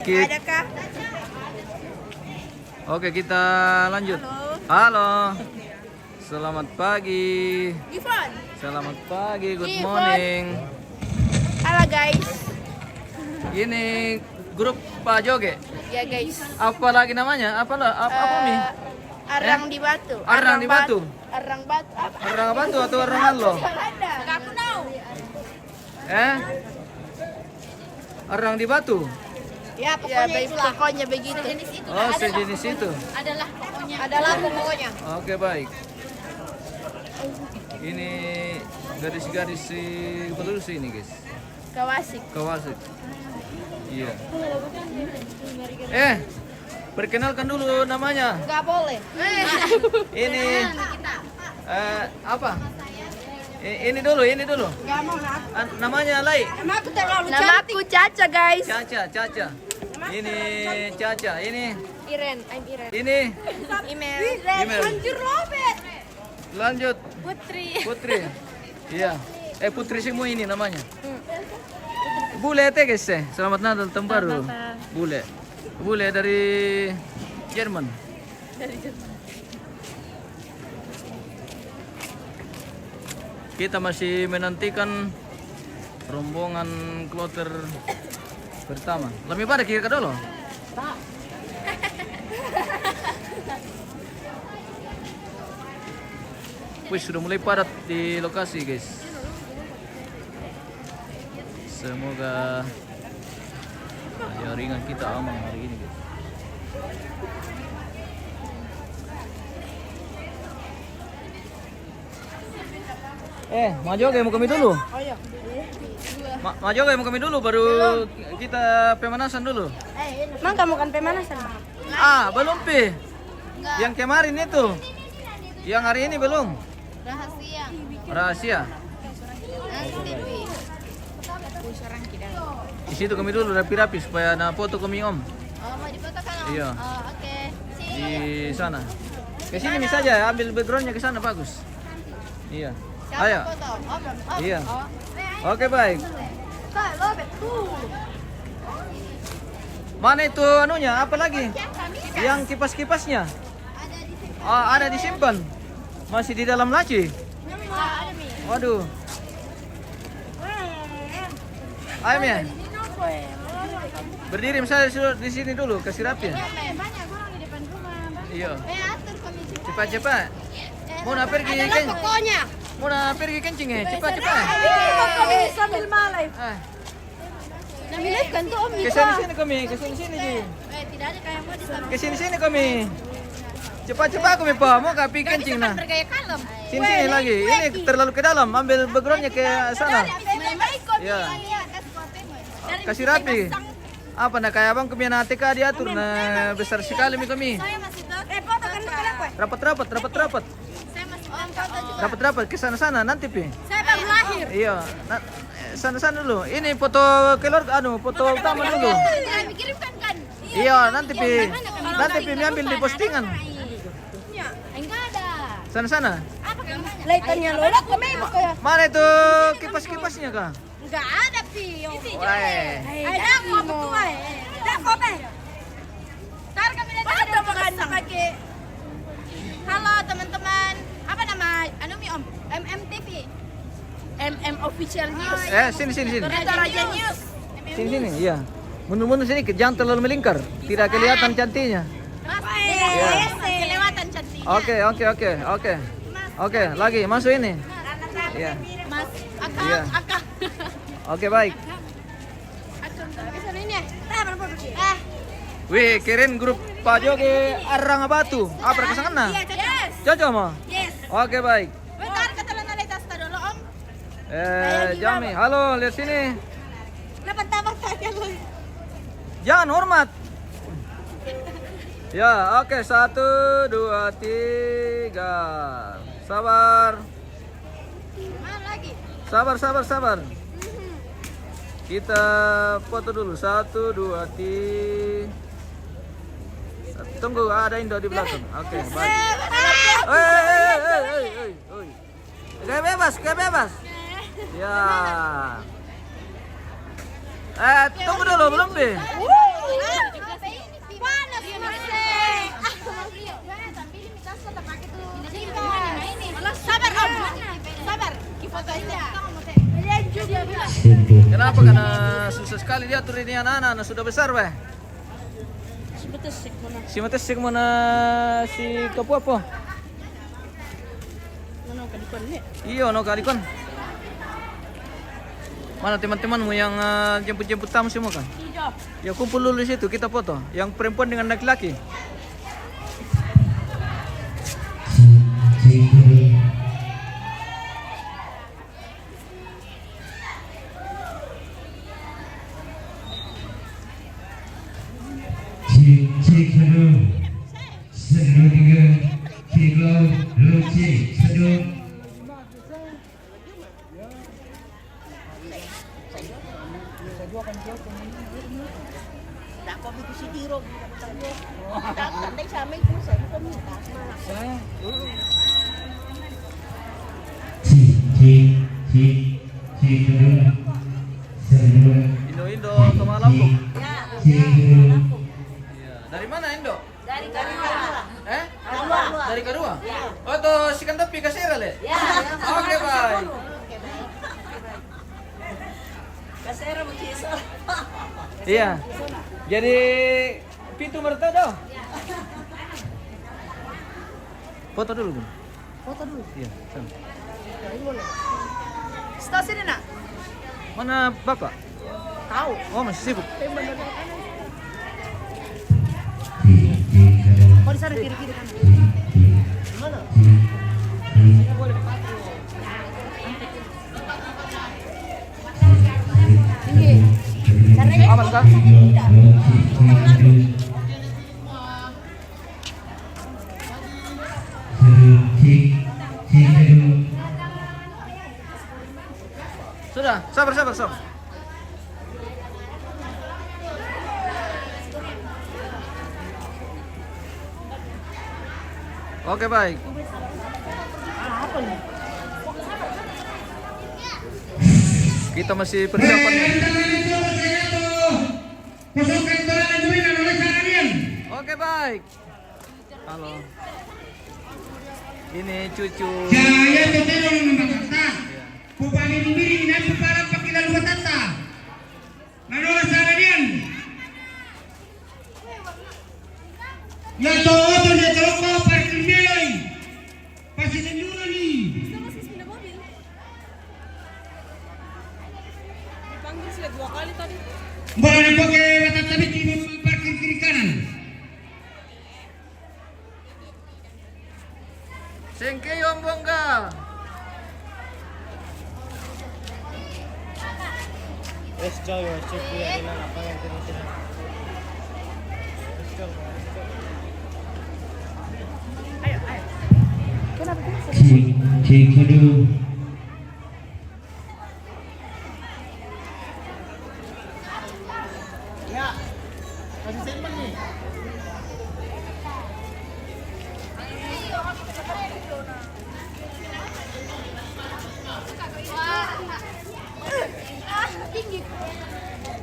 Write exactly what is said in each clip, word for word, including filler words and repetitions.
Oke. Oke, kita lanjut. Halo. Selamat pagi. Selamat pagi, good morning. Halo, guys. Ini grup Pak Joge. Ya, guys. Apa lagi namanya? Apa lo? Apa, apa, Mi? Eh, Arang di Batu. Arang di Batu. Arang Batu. Apa? Arang Batu atau Arang Allo? Nggak, aku tahu. Eh? Arang di Batu? Ya, pokoknya itulah. Pokoknya begitu. Oh, sejenis itu. Adalah pokoknya. Adalah pokoknya. Oke, baik. Ini gadis-gadis si Pelulus ini, guys. Kawasik. Kawasik. Iya. Eh, perkenalkan dulu namanya. Nggak boleh. Ini, eh, apa? I- ini dulu, ini dulu. Nggak mau, Nak. Ah, namanya Lai. Nama aku terlalu cantik. Nama aku Caca, guys. Caca, Caca. Ini Caca, ini Iren, I'm Iren. Ini Imel. Imel. Hancur lobet. Lanjut. Putri. Putri. Iya. Eh, Putri semua ini namanya. Bule te, guys, eh. Selamat Natal tahun baru. Selamat Natal. Bule. Bule dari Jerman. Dari Jerman. Kita masih menantikan rombongan kloter pertama. Lami pada kira ka dolo. Wih, sudah mulai padat di lokasi, guys. Semoga jaringan kita aman hari ini, guys. Eh, maju ke mau kami dulu. Oh, iya. Ma-, maju ke mau kami dulu, baru kita pemanasan dulu. Mang, kamu kan pemanasan, Mang? Ah, belum, Pi. Yang kemarin itu. Yang hari ini belum. Rahasia. Rahasia. Nanti, Pi. Di situ kami dulu rapi-rapi supaya na foto kami, Om. Oh, mau difoto kan, Om? Iya. Oh, oke. Di sana. Ke sini saja, ambil backgroundnya ke sana, bagus. Iya. Ayo. Foto? Om, Om. Iya. Oh. Oke, baik. Mana itu anunya? Apa lagi? Yang kipas-kipasnya? Oh, ada disimpan. Masih di dalam laci. Waduh. Ayo, Mia. Berdiri misalnya di sini dulu, kasih rapi. Iya. Cepat, cepat. Mau na pergi kencing? Pokoknya. Mau na pergi kencing, eh? Cepat, cepat. Sambil malai. Ah. Nami live kan tuh, Om. Ke sini, sini kami, ke sini, sini, Ji. Eh, tidak ada kayak mau di sana. Ke sini, sini kami. Cepat, cepat kami, Pak. Mau ka pi kencing, nah. Bergaya kalem. Sini, sini lagi. Ini terlalu ke dalam. Ambil backgroundnya ke sana. Iya. Kasih rapi. Apa na, kayak abang kami na T K diatur, na besar sekali mi kami. Eh, foto kan dulu, Pak. Rapat, rapat, rapat, rapat. Rapat-rapat ke sana-sana nanti, Pi. Saya baru lahir. Iya, na-, eh, sana-sana dulu. Ini foto keluarga, anu, foto utama dulu. Kirimkan kan? Iya, nanti, Pi. Nanti, Pi, mi ambil di postingan. Iya. Enggak ada. Sana-sana. Apa kan? Laitannya lolak kami. Mana itu kipas-kipasnya, Kak? Nggak ada, Pi. Wah. Ada kok, betul, eh. Ada kok, eh. Ntar kami lihat ada bukan pakai. Halo, teman-teman. Apa nama anu mi, Om? M M T V. M M Official News. Eh, sini, sini, sini. Toraja News. Sini, sini, iya. Mundur-mundur sini, jangan terlalu melingkar. Tidak kelihatan cantiknya. Mas, iya. Kelewatan cantiknya. Oke, oke, oke, oke. Oke, lagi masuk ini. Iya. Mas, Akang, iya. Akang. Oke, baik. Akang, Akang, bisa ini ya? Wih, keren grup Pak Joge Arang Batu. Apa, ke sana? Cocok, Ma? Yes. Oke, baik. Bentar, kita lana letas dulu, Om. Eh, Jami, halo, lihat sini. Kenapa tabak saja lu? Jangan hormat. Ya, oke, satu, dua, tiga. Sabar. Sabar, sabar, sabar. Kita foto dulu. Satu, dua, tiga. Tunggu, ada Indo di belakang. Oke, baik. Eh, eh, eh, eh, eh, eh, eh. Gaya bebas, gaya bebas. Ya. Eh, tunggu dulu, belum, Pi. Panas, Mas. Sabar, Om. Sabar. Di foto ini. Kenapa? Karena susah sekali diatur ini anak-anak, anak sudah besar, weh. Si Matesik mana? Si Matesik mana si Kapu apa? Mana Kalikon ni? Iyo, no Kalikon. Mana teman-temanmu yang eh, jemput-jemput tamu semua kan? Iya. Ya kumpul dulu di situ, kita foto. Yang perempuan dengan laki-laki. Cek, cek, satu. Satu, dua, tiga. Cek, dua, dua, cek, satu. Cek, cek, cek, cek, satu. Satu. Indo-indo, cek, sama Lampung. Cek, satu. Iya. Dari mana, Indo? Dari Karua. Eh? Karua. Dari Karua? Ya. Oh, to sikan tapi kasera le? Ya. Oke, baik. Kasera begitu. Iya. Jadi pitu merta do. Foto dulu, Bun. Foto dulu. Iya, sana. Stop sini, Nak. Mana Bapak? Tahu. Oh, masih sibuk. Mau di sana kiri-kiri kan. Mana? Ini boleh dipakai. Tinggi. Karena ini aman kah? Sudah, sabar, sabar, sabar. Oke, baik. Kita masih persiapan. Oke, baik. Halo. Ini cucu. Jaya totero na makata. Iya. Pupabiri-biri na pupala pakilalu matata. Manola saranian. Ya to oto ya to ko parkir meloi. Pasti sendiri ni. Dipanggil sudah dua kali tadi. Boleh pakai matata bikin parkir kiri kanan. Sengkei Om Bongga. Let's go, let's go, kuya, ini apa yang kita kira? Let's go, let's go. Cek, cek, satu.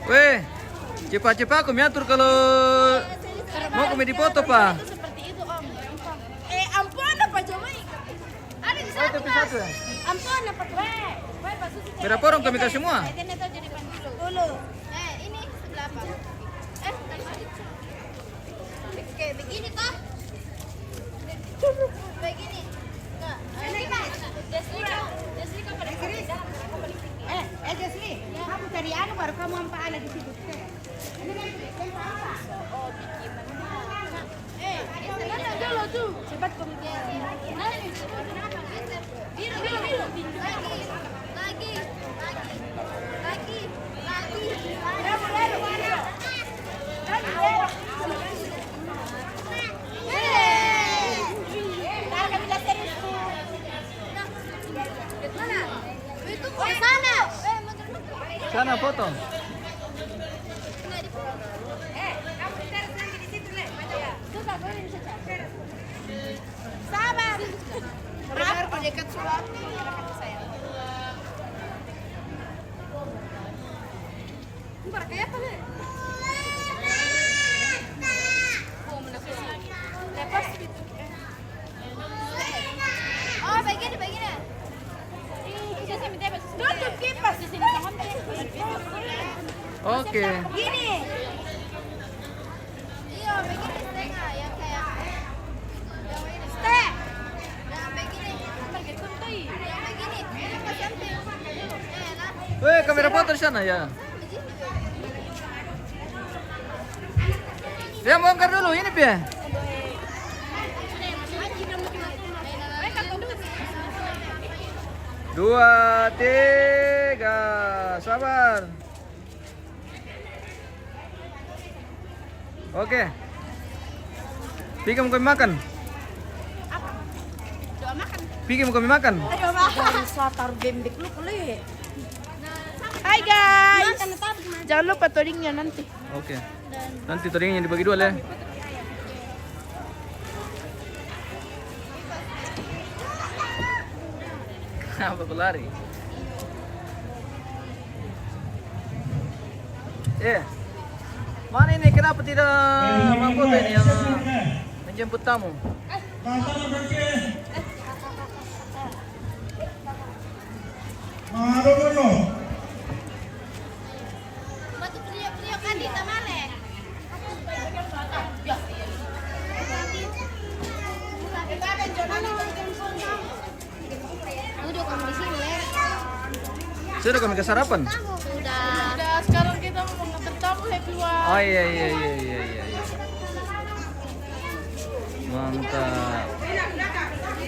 Weh, cepat-cepat aku miatur kalau mau kami dipoto, Pak. Seperti itu, Om. Eh, ampun, apa coba? Ada di sana, Mas. Ampun, dapat. Weh, weh, Pak Susi. Berapa orang kami kasih semua? Saya tidak tahu jadi panggil. Dulu. Eh, ini sebelah apa? Eh, bukan. Oke, begini toh. Begini. Nah, ini, Pak. Jessica, Jessica pada di dalam, mereka pada di sini. Eh, eh, Jasmine, kamu cari anu baru kamu ampa anak di situ. Ini kan, yang apa? Oh, bikin. Eh, sana dulu tuh. Cepat komunikasi. Biru, biru, biru. Lagi, lagi, lagi, lagi. Eh. Ntar kami udah serius tuh. Mana? Itu ke sana. Eh, mundur, mundur. Sana foto. Nggak di-, eh, kamu teras lagi di situ, Le. Coba, boleh bisa cari. Sabar. Sabar, aku dekat suatu. Sayang. Ini pada kayak apa, Le? Oke. Gini. Iya, begini setengah, yang kayak setengah. Yang begini. Yang begini. Ini pas sampai. Eh, kamera foto di sana ya. Dia bongkar dulu ini, Pi. Dua, tiga, sabar. Oke. Pigi mo kami makan? Pigi mo kami makan? Baru sa taruh bembek lu, kuli. Hai, guys. Jangan lupa todingnya nanti. Oke. Nanti todingnya dibagi dua, le. Kenapa kau lari? Eh, mana ini? Kenapa tidak mampu ini yang menjemput tamu? Duduk kamu di sini, Le. Sudah kami ke sarapan. Sudah. Sudah, sekarang kita mau mengantar tamu, Happy One. Oh, iya, iya, iya, iya, iya, iya. Mantap.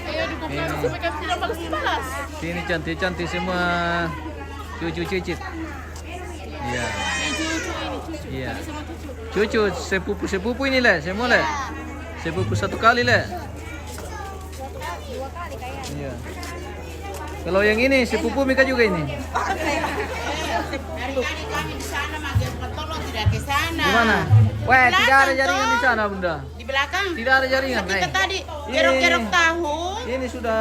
Ayo, dukung kami supaya kami tidak malas-malas. Sini cantik-cantik semua. Cucu cicit. Iya. Ini cucu, ini cucu. Iya. Kami sama cucu. Cucu, sepupu-sepupu ini, le, semua, le. Sepupu satu kali, le. Iya. Kalau yang ini, sepupu Mika juga ini. Dari tadi kami di sana, Mas, yang Ketolo tidak ke sana. Di mana? Weh, tidak ada jaringan di sana, Bunda. Di belakang. Tidak ada jaringan, kita tadi gerok-gerok tahu. Ini sudah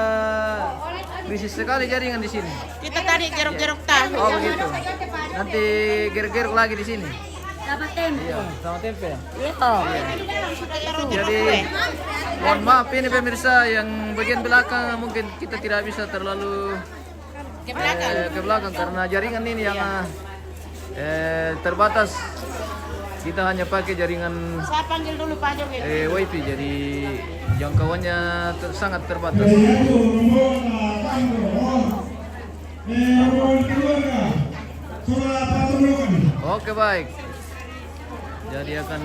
krisis sekali jaringan di sini. Kita tadi gerok-gerok tahu. Oh, begitu. Nanti gerok-gerok lagi di sini. Sama tempe. Iya, sama tempe. Iya. Jadi, mohon maaf ini pemirsa, yang bagian belakang mungkin kita tidak bisa terlalu ke belakang, eh, ke belakang karena jaringan ini yang, eh, eh, terbatas. Kita hanya pakai jaringan, saya panggil dulu Pak Joget, eh, wifi, jadi jangkauannya ter-, sangat terbatas. Oke, baik. Jadi akan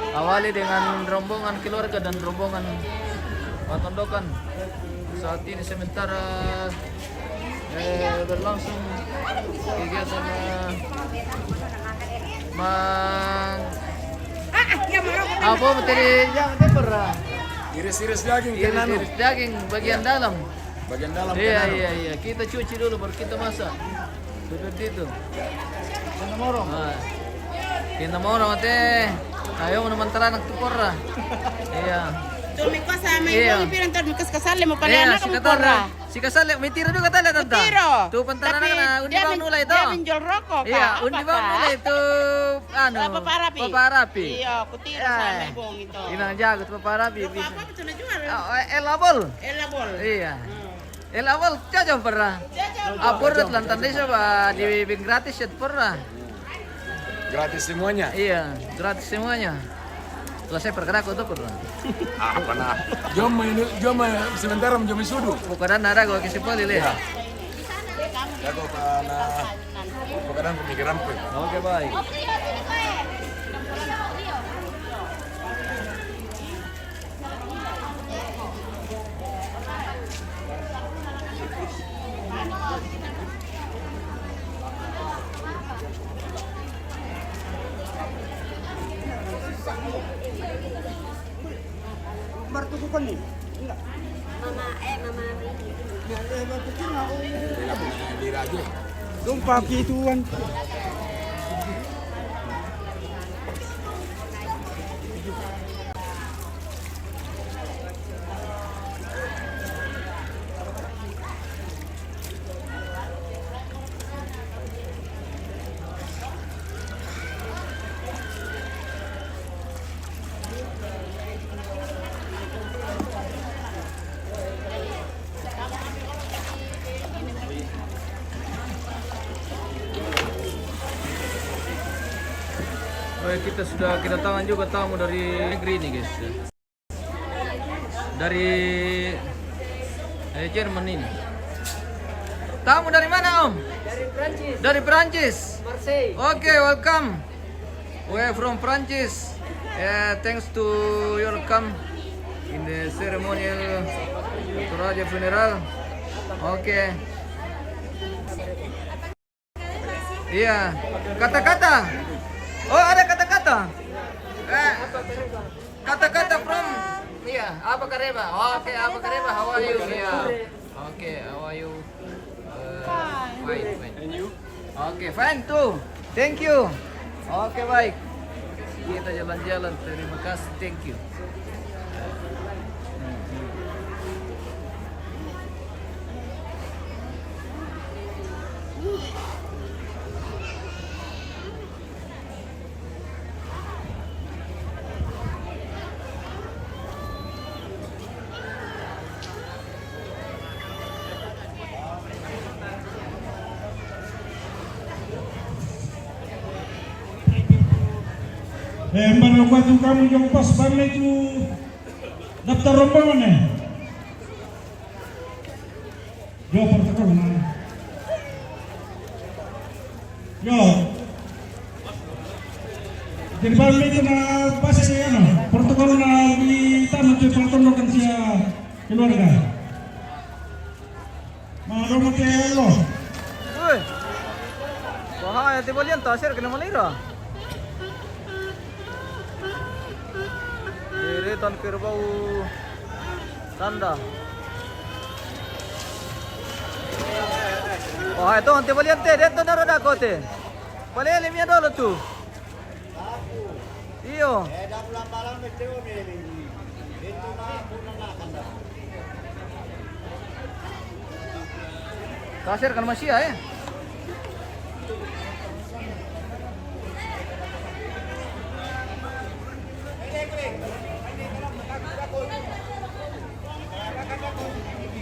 diawali dengan rombongan keluarga dan rombongan Patondokan. Saat ini sementara, eh, berlangsung kegiatan, eh, mang-, apa materi yang temper, ah? Iris-iris daging, iris, iris daging bagian dalam. Bagian dalam. Iya, iya, iya. Kita cuci dulu baru kita masak. Seperti itu. Kena morong. Ah. Kena morong, te. Ayo, mana mantara anak tu porra. Iya. Tuh, miko sama ibu, iya, piring tuh, miko kasale mau pada anak kamu porra. Si kasale, mitiro juga tadi, tante. Mitiro. Tuh, pantara anak, undi bang nula itu. Dia menjual rokok. Iya, undi bang nula itu, anu, Papa Rapi. Papa Rapi. Iya, kutiro sama ibu itu. Inang jago, Papa Rapi. Rokok apa betul jual? Oh, eh, Elabol. Elabol. Iya. Hmm. El awal cocok pernah. Apur lantan desa ba di bing gratis ya pernah. Gratis semuanya? Iya, gratis semuanya. Kalau saya perkara aku tuh pernah. Apa nah? Jom ini, jom sementara menjom sudu. Bukan ada gua kasih poli le. Ya. Ya kok karena bukan pemikiran pun. Oke, baik. Mama, eh, mama. Dong pakai ituan. Oke, kita sudah kedatangan juga tamu dari negeri ini, guys. Dari, eh, Jerman ini. Tamu dari mana, Om? Dari Prancis. Dari Prancis. Marseille. Oke, welcome. We're from Prancis. Eh, thanks to your come in the ceremonial Toraja funeral. Oke. Iya. Kata-kata. Oh, ada kata-kata. Eh, kata-kata from, iya, apa kareba? Oke, apa kareba? How are you? Iya. Oke, how are you? Eh, fine, fine. And you? Oke, fine too. Thank you. Oke, baik. Kita jalan-jalan. Terima kasih. Thank you. Eh, mbana kuatu kamu jong pas bame tu daftar rombongan, eh. Yo, protokol na. Yo. Jadi bame itu na pas ya, no. Protokol na di tamu tu protokol kan sia keluarga. Mano mo te lo. Oi. Wah, ya tiba lian tasir kena malira. Deretan kerbau tanda. Wah, itu nanti balian te, dia tu naro dako te. Palele mia dolo tu. Iyo. Kasir kan masih ya, eh?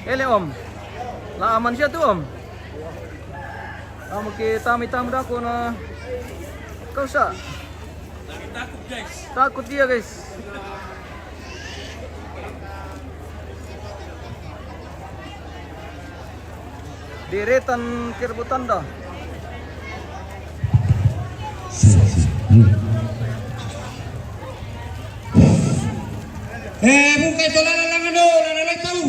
Ele, Om. La aman siya tu, Om. Amo ke tami-tami dako na kausa. Takut dia, guys. Deretan kerbau tanda. Eh, buka itu lala langan do, lala lai tau.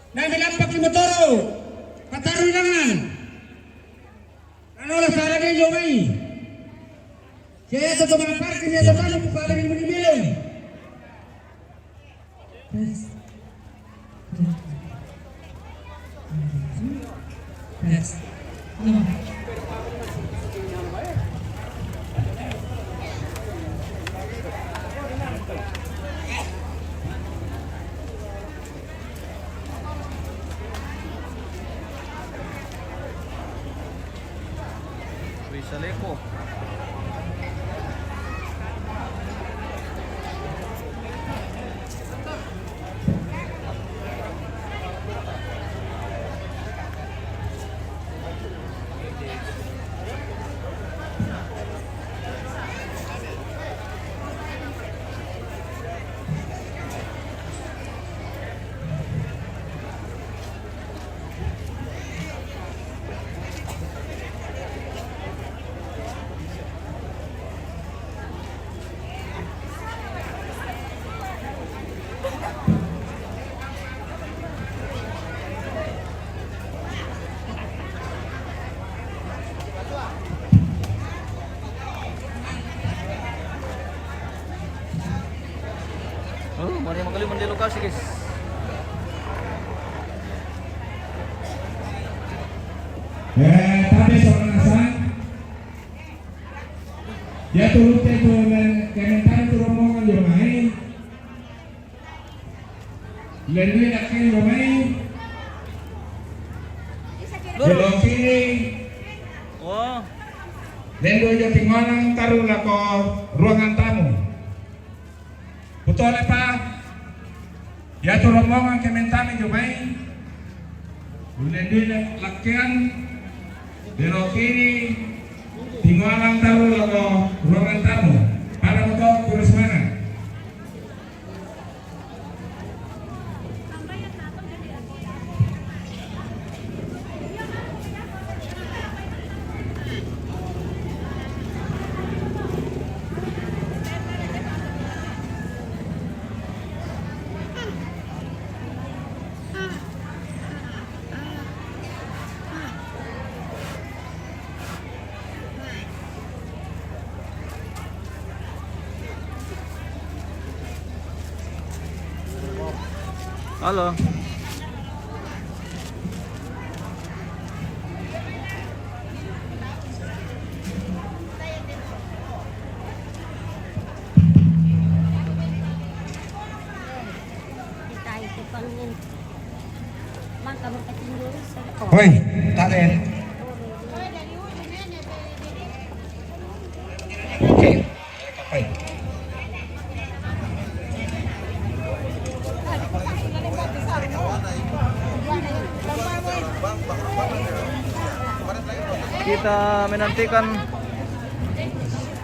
Nang bilang pakai motor, pataru langan. Ano la sala de yo mai. Saya tetap mana parkir, saya tetap mana buka lagi mini mili. Tes. Tes. No. Rizaleco. Oh, mari makali mandi lokasi, guys. Eh, tapi soal nasan, ya turut itu men-, kementari tu rombongan yo mai. Lendui laken yo mai. Belok kiri. Oh. Lendui yo tingonan taru lako ruangan tamu. Betul, Pak? Ya tu rombongan kementari yo mai. Lendui laken, belok kiri, tingonan taru lako Halo. Hoi, tak ada. Oke. Hoi. Kita menantikan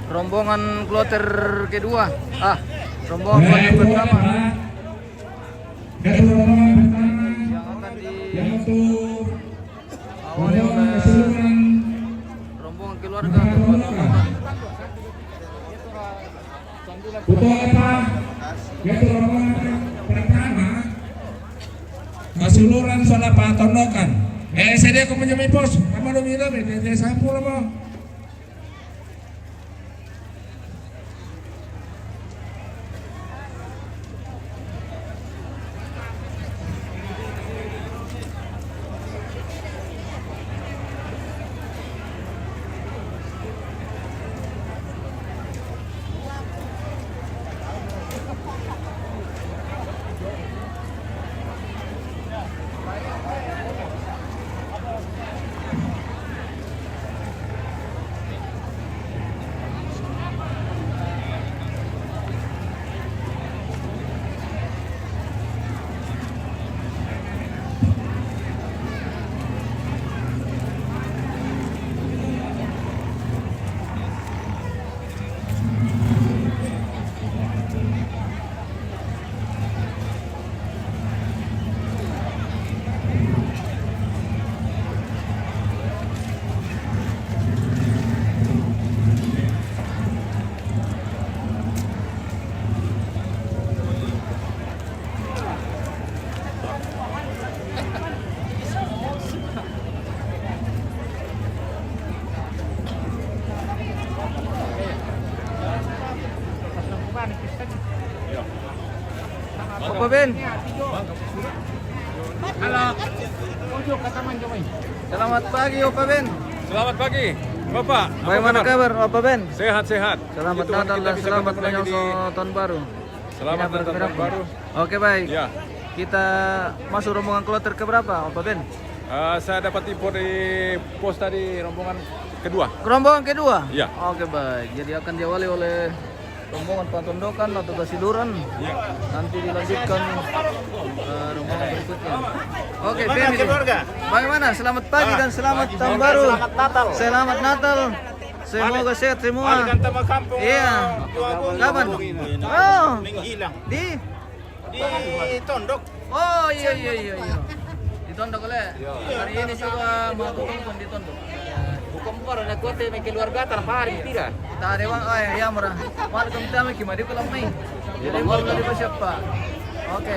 rombongan kloter kedua. Ah, rombongan kloter pertama. Yang akan di Awalnya oleh rombongan keluarga atau keluarga. Betul apa? Itu rombongan pertama. Kasuluran sudah patondokan. Eh, saya dia aku punya pos. Kamu udah minum, eh, dia, dia sampul apa? Opa Ben. Halo. Selamat pagi, Opa Ben. Selamat pagi, Bapak. Apa Bagaimana kabar? Kabar, Opa Ben? Sehat-sehat. Selamat Itu Natal kita dan bisa selamat ketemu lagi di menyongsong tahun baru. Selamat Natal, tahun baru. Oke, baik. Ya. Kita masuk rombongan kloter keberapa, Opa Ben? Eh, saya dapat info di pos tadi, rombongan kedua. Rombongan kedua? Ya. Oke, baik. Jadi akan diawali oleh rombongan Patondokan atau Kasiluran. Ya. Nanti dilanjutkan, eh, rombongan berikutnya. Oke, Bagaimana family. Keluarga? Bagaimana? Selamat pagi Ah, dan selamat pagi. Tahun Oke, baru. Selamat Natal. Selamat Natal. Semoga Balik. Sehat semua. Balik kan sama kampung, Iya. Eh, tua Kapan? Gunung. Oh. Menghilang. Di? Di Tondok. Oh, iya, iya, iya, iya. Di Tondok, le. Iya. Hari ini juga mau ke Tondok, di Tondok. Bukan para na kuat, eh, keluarga terparing, tidak? Tak ada, Bang. Oh, iya, iya, murah. Malu kami tamu, gimana dia kalau main? Jadi, Bang, mau Ojo. Dari siapa? Oke.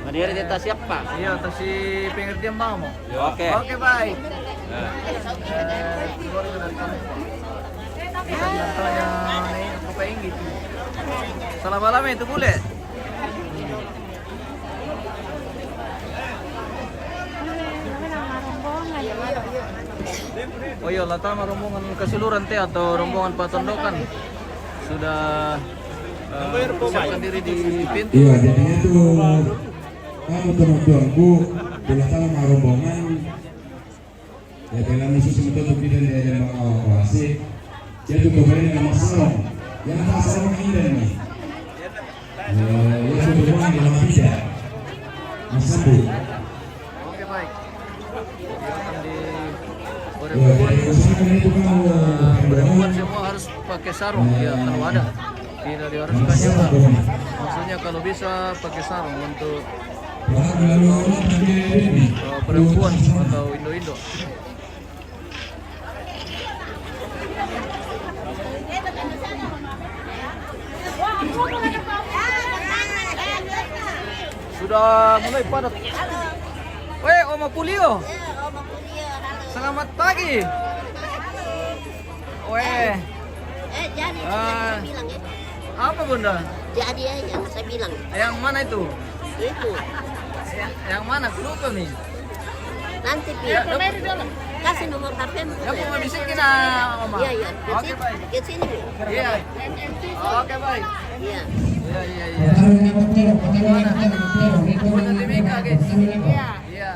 Mending kita siapa? Iya, tas si pengertian mau, mau. Oke. Oke, baik. Ya. Eh, keluarga dari kamu. Tanya nih, apa yang gitu? Salah malam itu bule. Oh iya, lah tama rombongan Kasiluran te atau rombongan Patondokan sudah, eh, siapkan diri di pintu. Iya, jadinya tuh kamu teman tuanku, bila sama rombongan, ya, bela musuh sebetul tu kita ni ada bawa kuasi. Dia tu kau beri nama sarong. Yang tak sarong ini dan ni. Eh, dia tu rumah dalam tidak. Masabu. Oke, baik. Akan di Ya, jadi usahakan itu kamu. Eh, perempuan semua harus pakai sarung, ya, kalau ada. Tidak diharuskan juga. Maksudnya kalau bisa pakai sarung untuk Lalu orang tadi ini. Eh, perempuan atau indo-indo. Sudah mulai padat. Weh, Oma Pulio. Selamat pagi. Weh. Eh, jadi Ah. Saya bilang ya. Apa, Bunda? Jadi aja, saya bilang. Yang mana itu? Itu. Yang mana? Aku lupa nih. Nanti, Pi. Ya, kasih nomor H P-mu. Ya, mau bisikin, ah, Oma. Iya, iya. Oke, baik. Ke sini, Pi. Iya. Oke, baik. Iya. Iya, iya, iya. Mana? Mana di Mika, guys? Iya.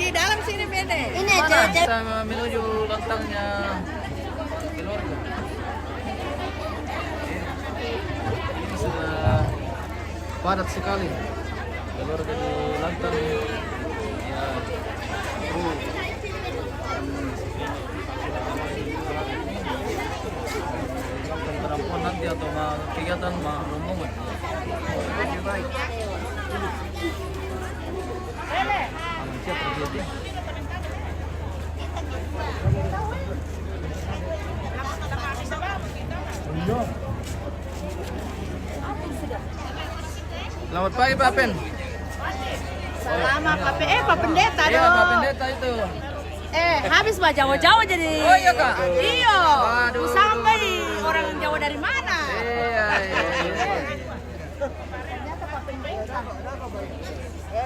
Di dalam sini, Bene. Ini mana? Kita menuju lantangnya keluarga. Ini sudah padat sekali. Keluarga di lantang. Ya. Uh. Perempuan nanti atau ma-, kegiatan ma-, rombongan. Aman siap pergi. Selamat pagi, Pak Pen. Selamat, Pak Pen. Eh, Pak Pendeta. Iya, Pak Pendeta itu. Eh, habis, Pak, jauh-jauh jadi. Oh, iya, Kak. Iyo. Waduh. Sampai orang Jawa dari mana? Iya, iya, iya.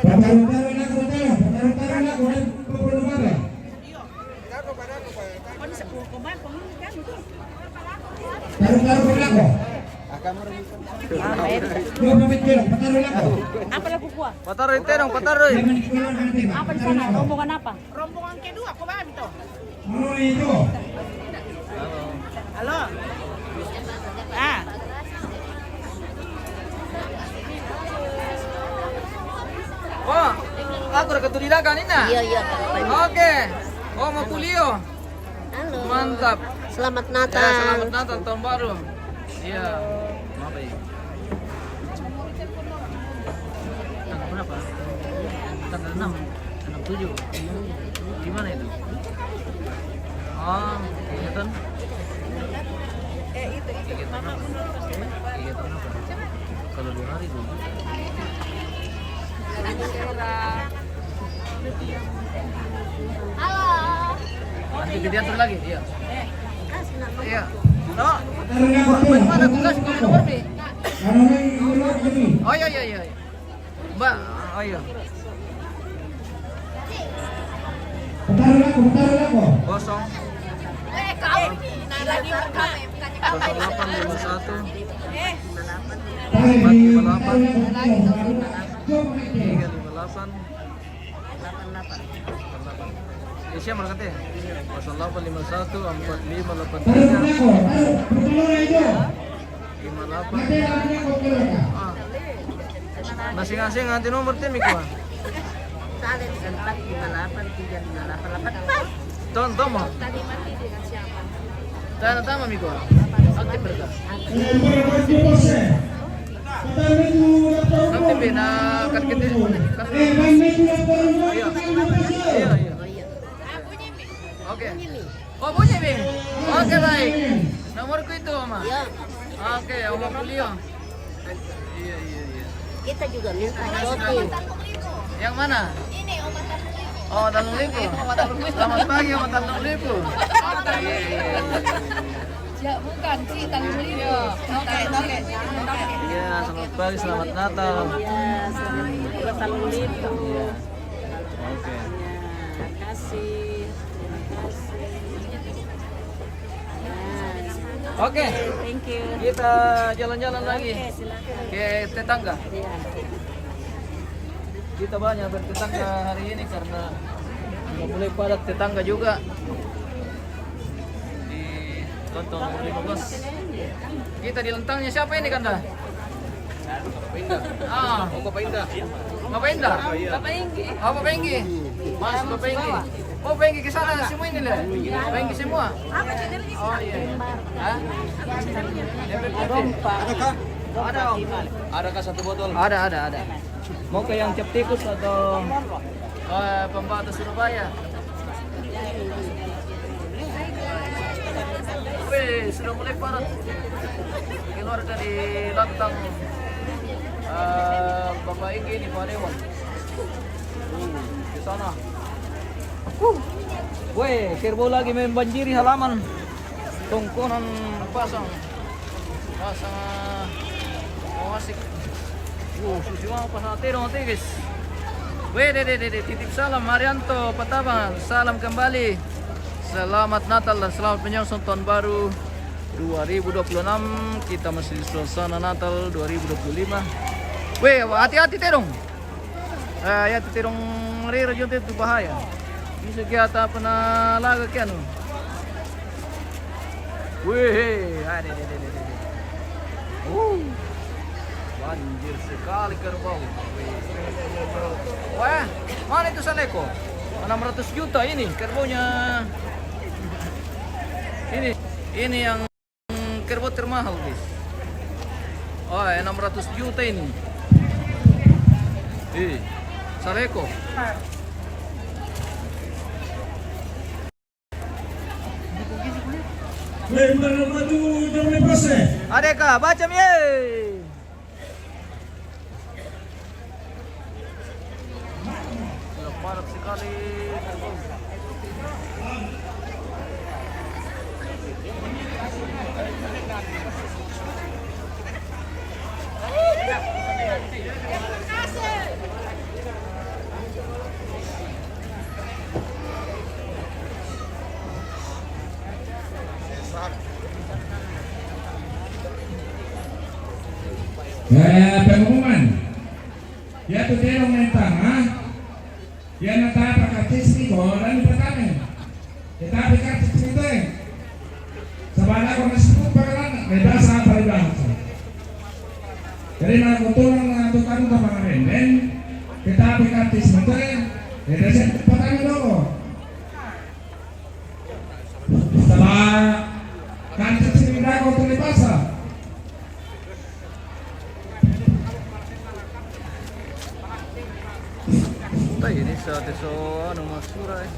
Pataru-taru nako, pataru-taru nako, pataru-taru nako. Taruh, taruh, taruh, taruh. Dua puluh menit, taruh, taruh. Apa laku kuah? Pataru itu dong, pataru. Apa di sana? Rombongan apa? Rombongan kedua, kau paham itu? Taruh itu. Halo. Ah. Oh, aku udah ketemu di Daga, Nina? Iya, iya, Kak. Oke. Oh, mau kuliah. Halo. Mantap. Selamat Natal. Ya, selamat Natal, tahun baru. Iya. Kenapa ya? Tanggal berapa? Tanggal enam, enam tujuh. Di mana itu? Oh, kegiatan? Kegiatan apa? Kegiatan apa? Kalau dua hari, dua juta. Halo. Nanti diatur lagi, iya. Iya. No. Mana aku kasih nomor, Bi? Oh, iya, iya, iya. Mbak, oh, iya. Kosong. Kosong delapan lima satu. Empat lima delapan. Tiga lima delapan. Delapan delapan. Delapan delapan. Iya, siapa mereka teh? Kosong delapan lima satu empat lima delapan tiga lima delapan. Ah. Masing-masing nanti nomor tim, Miko. Saling empat lima delapan tiga lima delapan delapan empat. Ton, Tomo. Tadi mati dengan siapa? Tana tama, Miko. Aktif mereka. Aktif, na, kan kita, kan, iya. Iya, iya. Oke. Oh, punya, Bing? Oke, baik. Nomorku itu, Oma. Iya. Oke, Oma kuliah. Iya, iya, iya. Kita juga minta roti. Yang mana? Oh, Tanjung Lipo. Selamat pagi, Oma Tanjung Lipo. Iya, iya, iya. Ya, bukan, Ci, Tanjung Lipo. Oke, oke. Iya, selamat pagi, selamat Natal. Iya, selamat Natal, Tanjung Lipo. Iya. Oke. Ya, kasih. Terima kasih. Ya. Oke. Thank you. Kita jalan-jalan lagi. Oke, silakan. Ke tetangga. Iya. Kita banyak bertetangga hari ini karena udah mulai padat tetangga juga di kantong lima belas. Kita di lentangnya siapa ini, Kanda? Bapak Indah. Ah. Oh, Bapak Indah. Bapak Indah? Iya. Bapak Inggi. Oh, Bapak Inggi. Mas, Bapak Inggi. Oh, Bapak Inggi ke sana semua ini, Le? Bapak Inggi semua? Oh, iya, iya. Hah? Ada kah? Ada, Om. Ada kah satu botol? Ada, ada, ada. Mau ke yang cap tikus atau, eh, pembatas Surabaya? Weh, sudah mulai padat. Keluarga di Lantang, eh, Bapak Inggi ini, Pak Dewan. Hmm, di sana. Weh, kerbau lagi membanjiri halaman. Tongkonan pasang. Pasang, ah, Asik. Wow, susi mau pas nanti dong, guys. Weh, deh, deh, deh, deh. Titip salam, Marianto Patabangan. Salam kembali. Selamat Natal dan selamat menyongsong tahun baru dua ribu dua puluh enam. Kita masih di suasana Natal dua ribu dua puluh lima. Weh, hati-hati, teh, dong. Eh, ya, titidong rira juga itu bahaya. Bisa kita pernah laga kian. Wih, ada, ada, ada, ada. Uh, banjir sekali kerbau. Wah, mana itu Saleko? Enam ratus juta ini kerbaunya. Ini, ini yang kerbau termahal, guys. Oh, enam ratus juta ini. Eh, Saleko. Lempar batu, jangan lepas, eh. Adeka, baca mi, eh. Sudah padat sekali. Eh, pengumuman. Ya, tu dia orang mentang, ha? Ya, na tapa kartis ni ko, dan patame. Ya, tapi kartis ni tu, eh. Sabala ko na sepuluh pakalan, may basa pa rin ba? Jadi, na ko tu na tu kan ka mga renden. Ya, tapi kartis ni tu, eh. Ya, kasi patame do. Sa ba, kancha sinindako tu ni basa. Tayo ni sa atin so, ano, magsura, eh.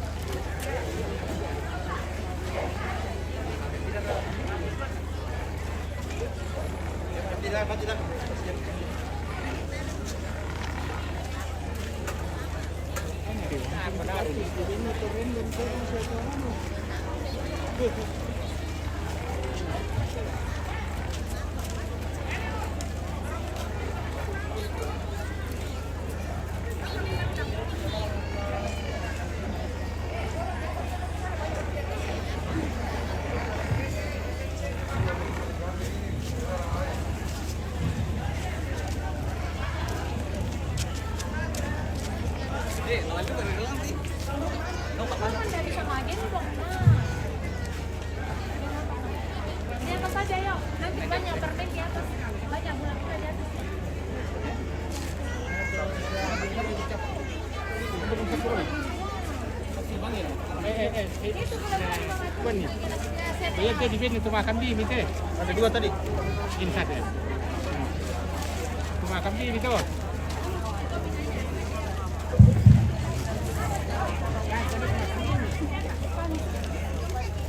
Di atas aja, yuk. Nanti banyak permen di atas. Banyak gula-gula di atas. Ini tuh gula-gula di bawah. Kuan ni. Iya, dia di sini tumakan di, mite. Ada dua tadi. Ini satu. Tumakan di, mite.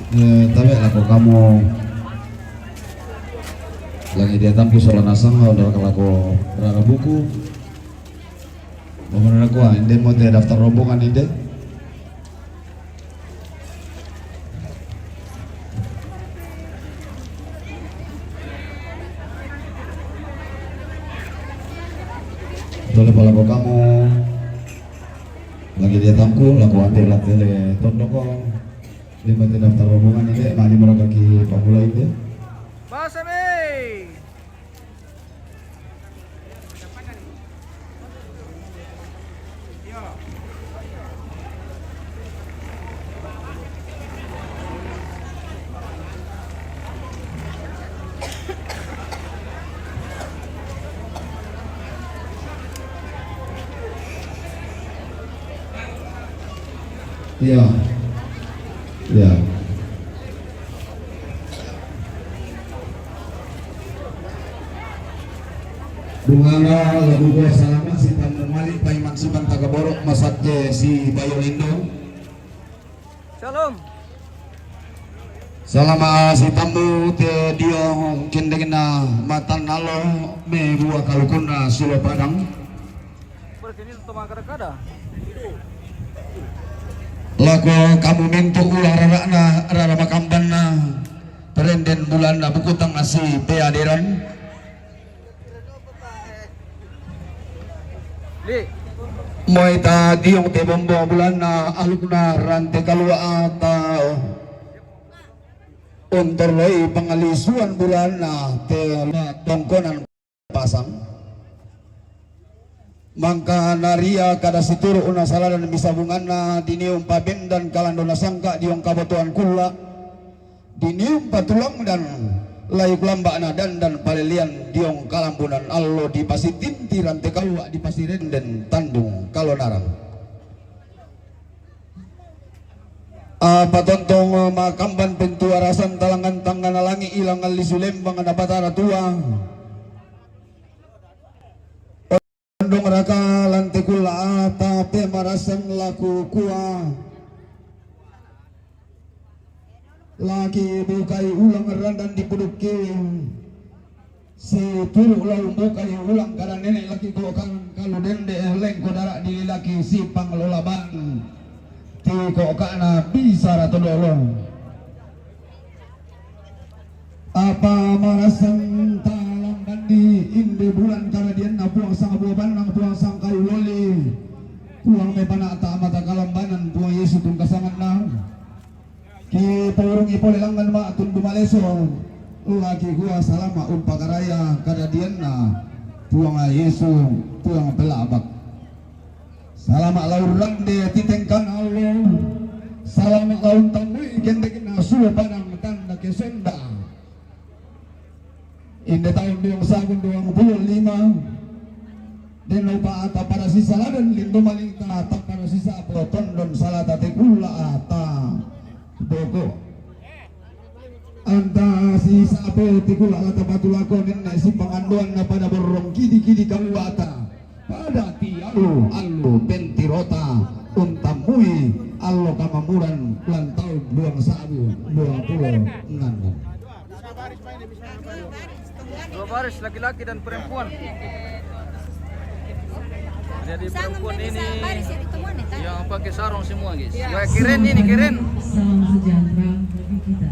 Eh, tabe lako kamu lagi dia tampu sola nasang, udah lako rara buku. Pamana ko, ah, inde mo te daftar rombongan inde. Tole pala ko kamu lagi dia tamku, lako ante la tele tondoko. Dia mo te daftar rombongan inde, mani mereka ki pamula inde. Basame. Iya. Iya. Bunganga lagu gua salama si Tamu Mali Paiman Siban Tagaboro masakke si Bayo Lindo. Shalom. Salama si Tamu te dio kendegna matan nalo me bua kalukunna sulo padang. Lako kamu mintu ulah rarana, rara makambanna, perenden bulanna buku tengah si peaderan. Ita tiong te bombo bulanna alukna rante kalua ata. Untorloi pangalisuan bulanna te tongkonan pasang. Mangka naria kada situru una saladan misabunganna dinium pabendan kalando nasangka diong kabotoan kulla. Dinium patulangdan lai kulambakna dandan palelean diong kalambunan allo dipasitinti rante kalua dipasirenden tandung kalonarang. Apa tontong makamban pentuarasan talangan tangana langi ilangan lisu lembang na patara tua. Ondong raka lante kulla ata pemarasan laku kua. Laki bukai ulang randan di puduki. Si turu lau bukai ulang kada nene laki ko kan kalu dende lengko dara di laki sipang lolaban. Ti ko kana bisa ratu dolo. Apa marasan talang bandi inde bulan karadian na puang sang buah banang puang sang kayu loli. Puang me panata mata kalambanan puang Yesu tungkasangan na. Ki purungi pole langan ma tundu maleso. Laki gua salama umpakaraya karadian na puang Yesu puang pelabak. Salama laurang de titengkan Allah. Salama laun tambui gendek na sulo padang tanda kesenda. Inde taun duang sabun duang puluh lima. Den lupa ata pada sisa ladan lindo malingta ata pada sisa apa tondon salata te kulla ata boko. Anta sisa apa te kulla ata batu lako nenna si pangandoan na pada borong kidi kidi kalu ata. Pada ti allu allu pentirota untamui allo kamamuran lan taun duang sabu duang pulo nganu. Dua baris laki-laki dan perempuan. Jadi perempuan ini yang pakai sarung semua, guys. Ya, keren ini, keren. Salam sejahtera bagi kita.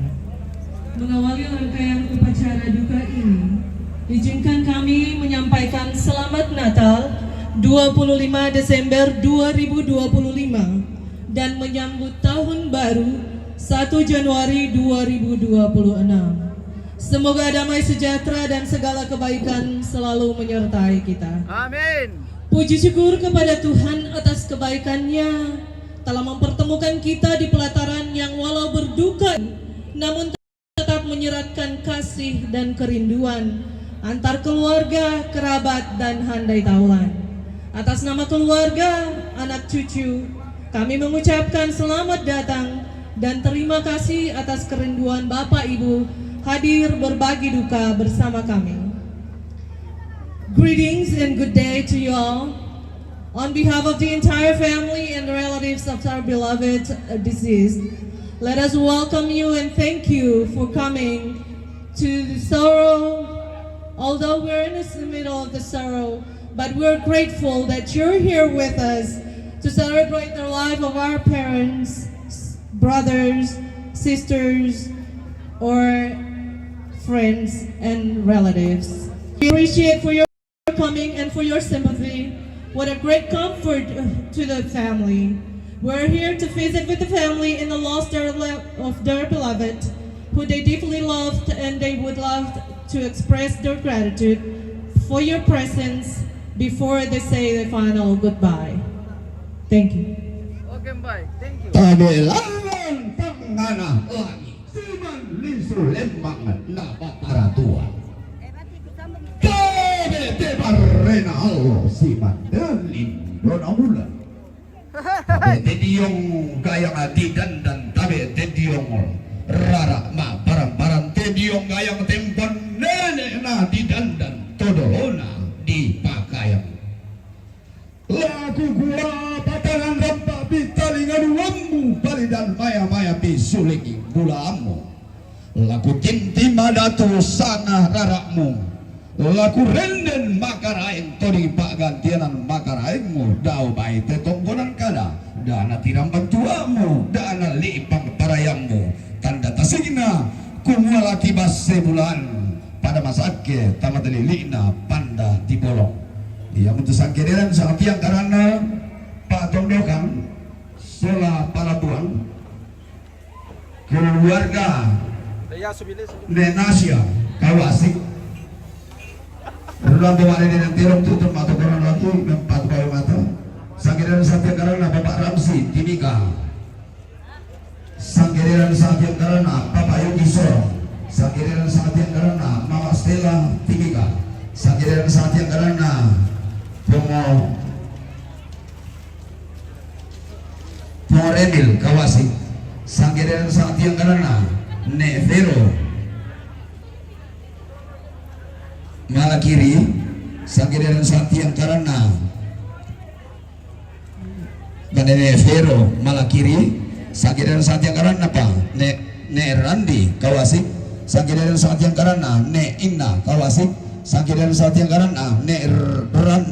Mengawali rangkaian upacara duka ini, izinkan kami menyampaikan selamat Natal dua puluh lima Desember dua ribu dua puluh lima dan menyambut tahun baru satu Januari dua ribu dua puluh enam. Semoga damai sejahtera dan segala kebaikan selalu menyertai kita. Amin. Puji syukur kepada Tuhan atas kebaikannya telah mempertemukan kita di pelataran yang walau berduka namun tetap menyeratkan kasih dan kerinduan antar keluarga, kerabat, dan handai taulan. Atas nama keluarga, anak cucu, kami mengucapkan selamat datang dan terima kasih atas kerinduan Bapak Ibu hadir berbagi duka bersama kami. Greetings and good day to you all. On behalf of the entire family and relatives of our beloved, uh, deceased, let us welcome you and thank you for coming to the sorrow. Although we're in the middle of the sorrow, but we're grateful that you're here with us to celebrate the life of our parents, brothers, sisters, or friends and relatives. We appreciate for your coming and for your sympathy. What a great comfort, uh, to the family. We're here to visit with the family in the loss their le-, of their beloved, who they deeply loved, and they would love to express their gratitude for your presence before they say their final goodbye. Thank you. Okay, bye. Thank you. Tabe lalang tangana lagi. Siman lisu lembang na patara tua. Tabe te barrena allo siman dalin dona mula. Tabe te diong gayang ati dandan tabe te diong rara ma barang-barang te diong gayang tempon nene na ti dandan todolona di pakayang. Laku kua patangan rampak pitali ngaduammu palidan maya-maya pisuliki bulaammu. Laku tinti madatu sanga rarakmu. Laku renden makaraeng todi paggantianan makaraengmu dau bai tetonggonan kada dana tiramban tuamu dana lipang parayammu tanda tasigna kumua laki basse bulan pada masakke tamatalilikna panda tipolong. Ia mutu sangke deran sangatiang karana Tondokan, Sola Palabuan, keluarga Nenasia Kawasik. Rulang bawa ada dengan terong tutup mata korang lagi, empat bawa mata. Sangkiran Satya Karana, Bapak Ramsi Timika. Sangkiran Satya Karana, Bapak Yogi Soro. Sangkiran Satya Karana, Mama Stella Timika. Sangkiran Satya Karana, Pongo Pongo Emil Kawasik. Sangkiran Satya Karana, Ne Vero Malakiri. Sangkiran Satya Karana, Bane Ne Vero Malakiri. Sangkiran Satya Karana pa, Ne, Ne Randi Kawasik. Sangkiran Satya Karana, Ne Inna Kawasik. Sangkiran Satya Karana, Ne Ran,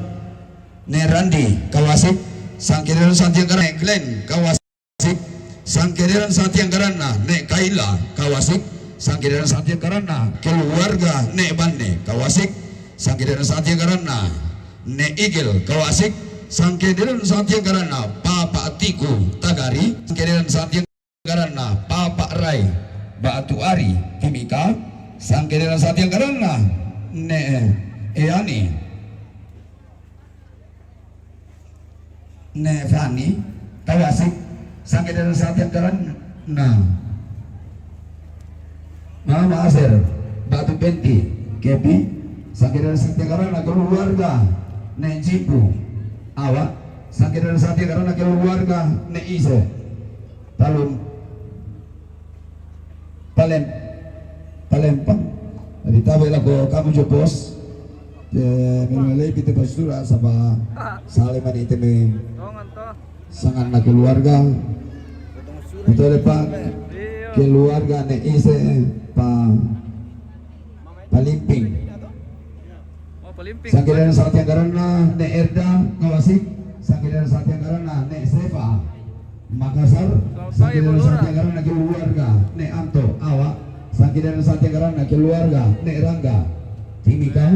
Ne Randi Kawasik. Sangkiran Satya Karana, Ne Glenn Kawasik. Sangkiran Satya Karana, Ne Kaila Kawasik. Sangkiran Satya Karana, keluarga Ne Bane Kawasik. Sangkiran Satya Karana, Ne Igel Kawasik. Sangkiran Satya Karana, Papa Tiku Tagari. Sangkiran Satya Karana, Papa Rai Batu Ari Timika. Sangkiran Satya Karana, Ne Eani, Ne Fani Kawasik. Sangkiran Satya Karana, Mama Aser Batu Penti Kepi. Sangkiran Satya Karana, keluarga Ne Jipu Awa. Sangkiran Satya Karana, keluarga Ne Ise Palum, Palem, Palempang. Jadi tabe lako kamu jo pos. Te menu lei pite pastura saba sale mani teme sangan na keluarga. Betul, Pak. Keluarga Ne Ise Pa Palimping. Sangkiran Satya Karana, Ne Erda Kawasik. Sangkiran Satya Karana, Ne Sefa Makassar. Sangkiran Satya Karana, keluarga Ne Anto Awa. Sangkiran Satya Karana, keluarga Ne Rangga Timika.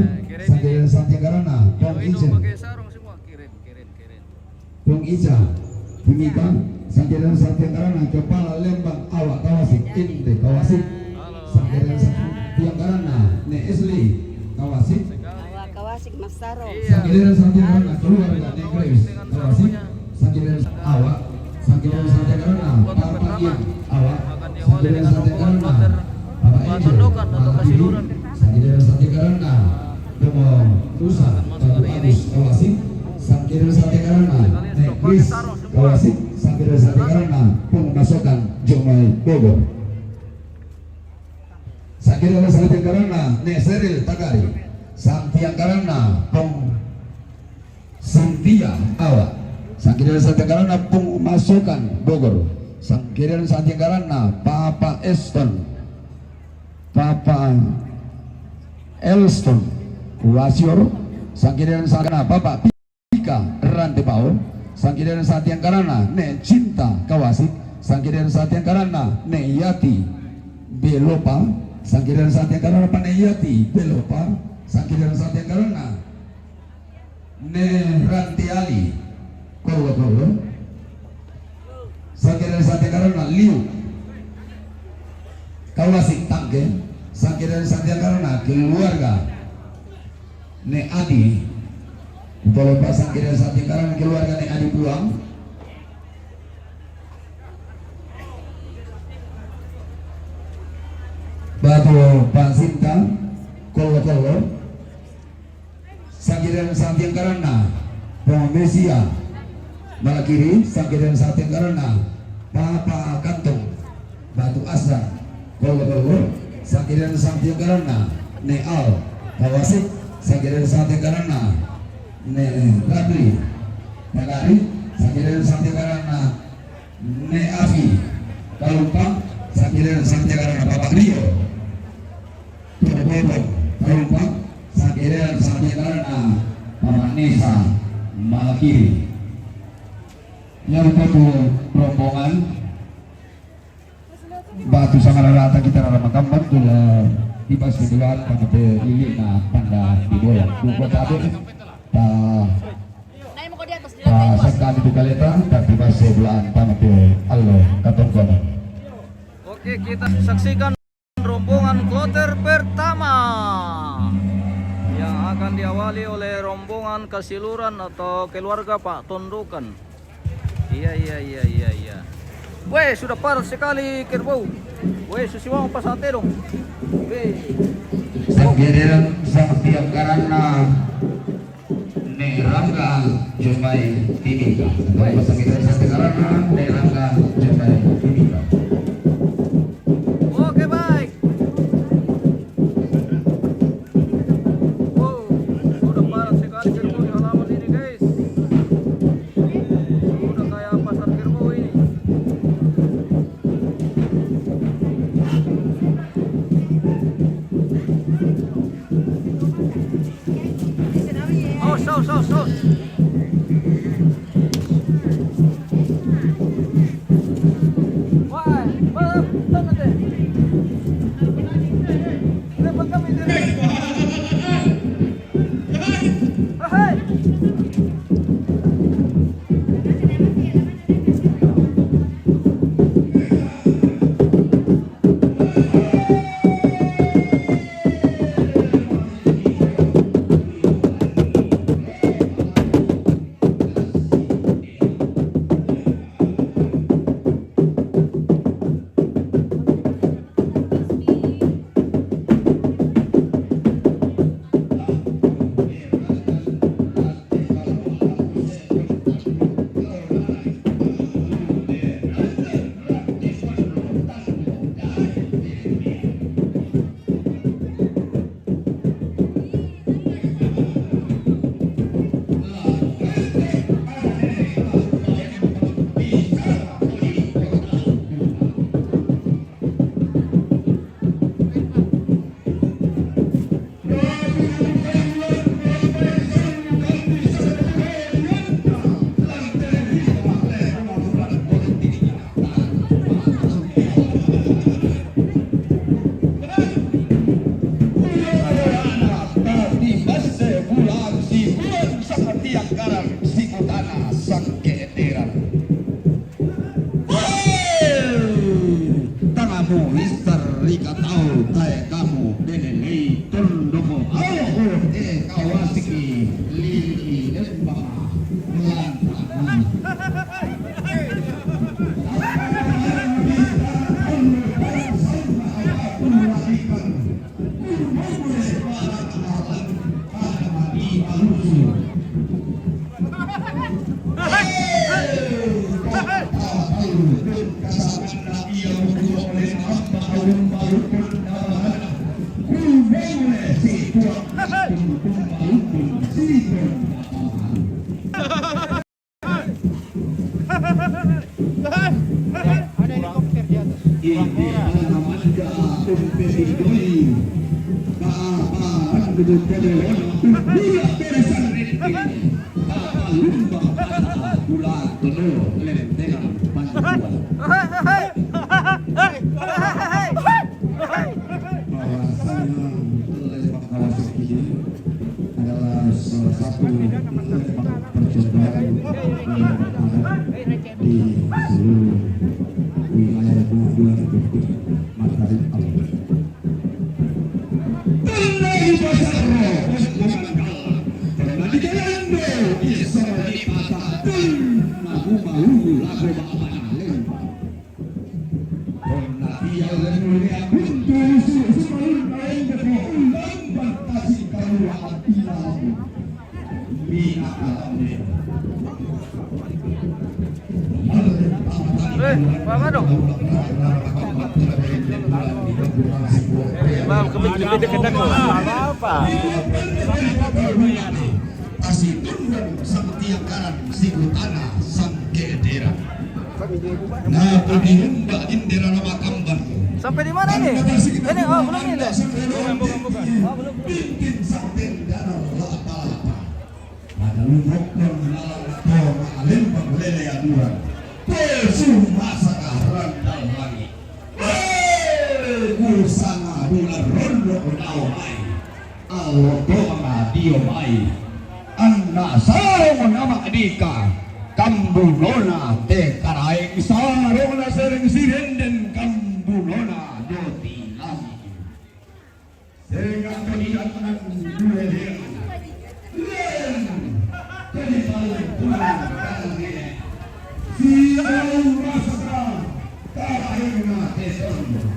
Sangkiran Satya Karana, Pong Ijen. Pung Ica Timika. Sangkiran Satya Karana, kepala Lembang Awa Kawasik, Inde Kawasik. Sangkiran Satya Karana, Ne Esli Kawasik. Awa Kawasik Masaro. Sangkiran Satya Karana, keluarga Ne Grace Kawasik. Sangkiran Awa. Sangkiran Satya Karana, Papa Ian Awa. Sangkiran Satya Karana, Papa Angel Mahatiri. Sangkiran Satya Karana, Domo Nusa Batu Agus Kawasik. Sangkiran Satya Karana, Ne Chris Kawasik. Sangkiran Satya Karana, Pung Masokan Jomai Bogor. Sangkiran Satya Karana, Ne Seril Tagari. Satya Karana, Pung Cynthia Awa. Sangkiran Satya Karana, Pung Masokan Bogor. Sangkiran Satya Karana, Papa Eston, Papa Elston Wasior. Sangkiran Satya Karana, Papa Pika Rantepao. Sangkiran Satya Karana, Ne Cinta Kawasik. Sangkiran Satya Karana, Ne Yati Belopa. Sangkiran Satya Karana, Pane Yati Belopa. Sangkiran Satya Karana, Ne Rantiali Kolo Kolo. Sangkiran Satya Karana, Liu Kawasik Tangke. Sangkiran Satya Karana, keluarga Ne Adi. Tolong pasang kiri Satya Karana, keluarga Ne Adi Puang. Batu Pasinta Kolo Kolo. Sangkiran Satya Karana, Pong Mesia. Malakiri, Sangkiran Satya Karana, Papa Kantong. Batu Asdan Kolo Kolo. Sangkiran Satya Karana, Ne Al Kawasik. Sangkiran Satya Karana, Ne Rabli Pagari. Sangkiran Satya Karana, Ne Afi Kalumpang. Sangkiran Satya Karana, Papa Rio Tobobong Kalumpang. Sangkiran Satya Karana, Papa Nesa Malakiri. Yang satu rombongan Batu Sangara rata kita rara makamban tula di pas kedua pada pe lili na panda di bola. Buku tabe ta ta seka Itu kaleta, tapi base belaan tamat ke allo katongkonan. Oke, kita saksikan rombongan kloter pertama yang akan diawali oleh rombongan Kasiluran atau keluarga Pak Tondokan. Iya, iya, iya, iya, iya. Weh, sudah padat sekali kerbau. Weh, susiwang pasate dong. Weh. Sanggederan, sangtiang karana ne rangga jomai timika. Weh. Sanggederan, sangtiang karana ne rangga jomai timika. Oke, baik. Wow, sudah padat sekali kerbau di halaman ini, guys. Sudah kayak pasar kerbau ini. Aus, aus, aus, aus. Wah, bang, tenang deh. Kenapa kami dari Hai. Hei! Tangamu istar rikatau tae kamu delelei tondoko au e kawasiki lili embaka lantana. Ada helikopter di atas. Ini namanya Umpetindoi. Bapak Andrew Pedro. Dia beresan. Lumba Pata Bulan Penuh Lenteran Panjuan. Bahwasanya lembah Kawasaki ini adalah salah satu lembah percontohan yang ada di seluruh wilayah Bubuan Bukit Matarik Alor. Eh, Pak Mado. Bang, kebit-kebit dekat aku. Apa-apa. Asitundang sang tiang karan, sikutana sang kederan. Nah, pudi umba indera nama kamban. Sampai di mana ini? Ini, oh, belum ini, deh. Oh, belum, belum. Bintin sang tendana lapa-lapa. Pada lumokon lalang tona alembang lele aduan. Pesu masa kahran dalam langit. Eh, ku sanga dula rondo nao mai. Alotoma dio mai. Anna sarong nama dika. Kambunona te Karaeng, sarongna sereng sirenden kambunona doti langi. Sereng kambunona nang due len. Len. Jadi paling kurang kali. Si Rasa Karaengna te Tondok.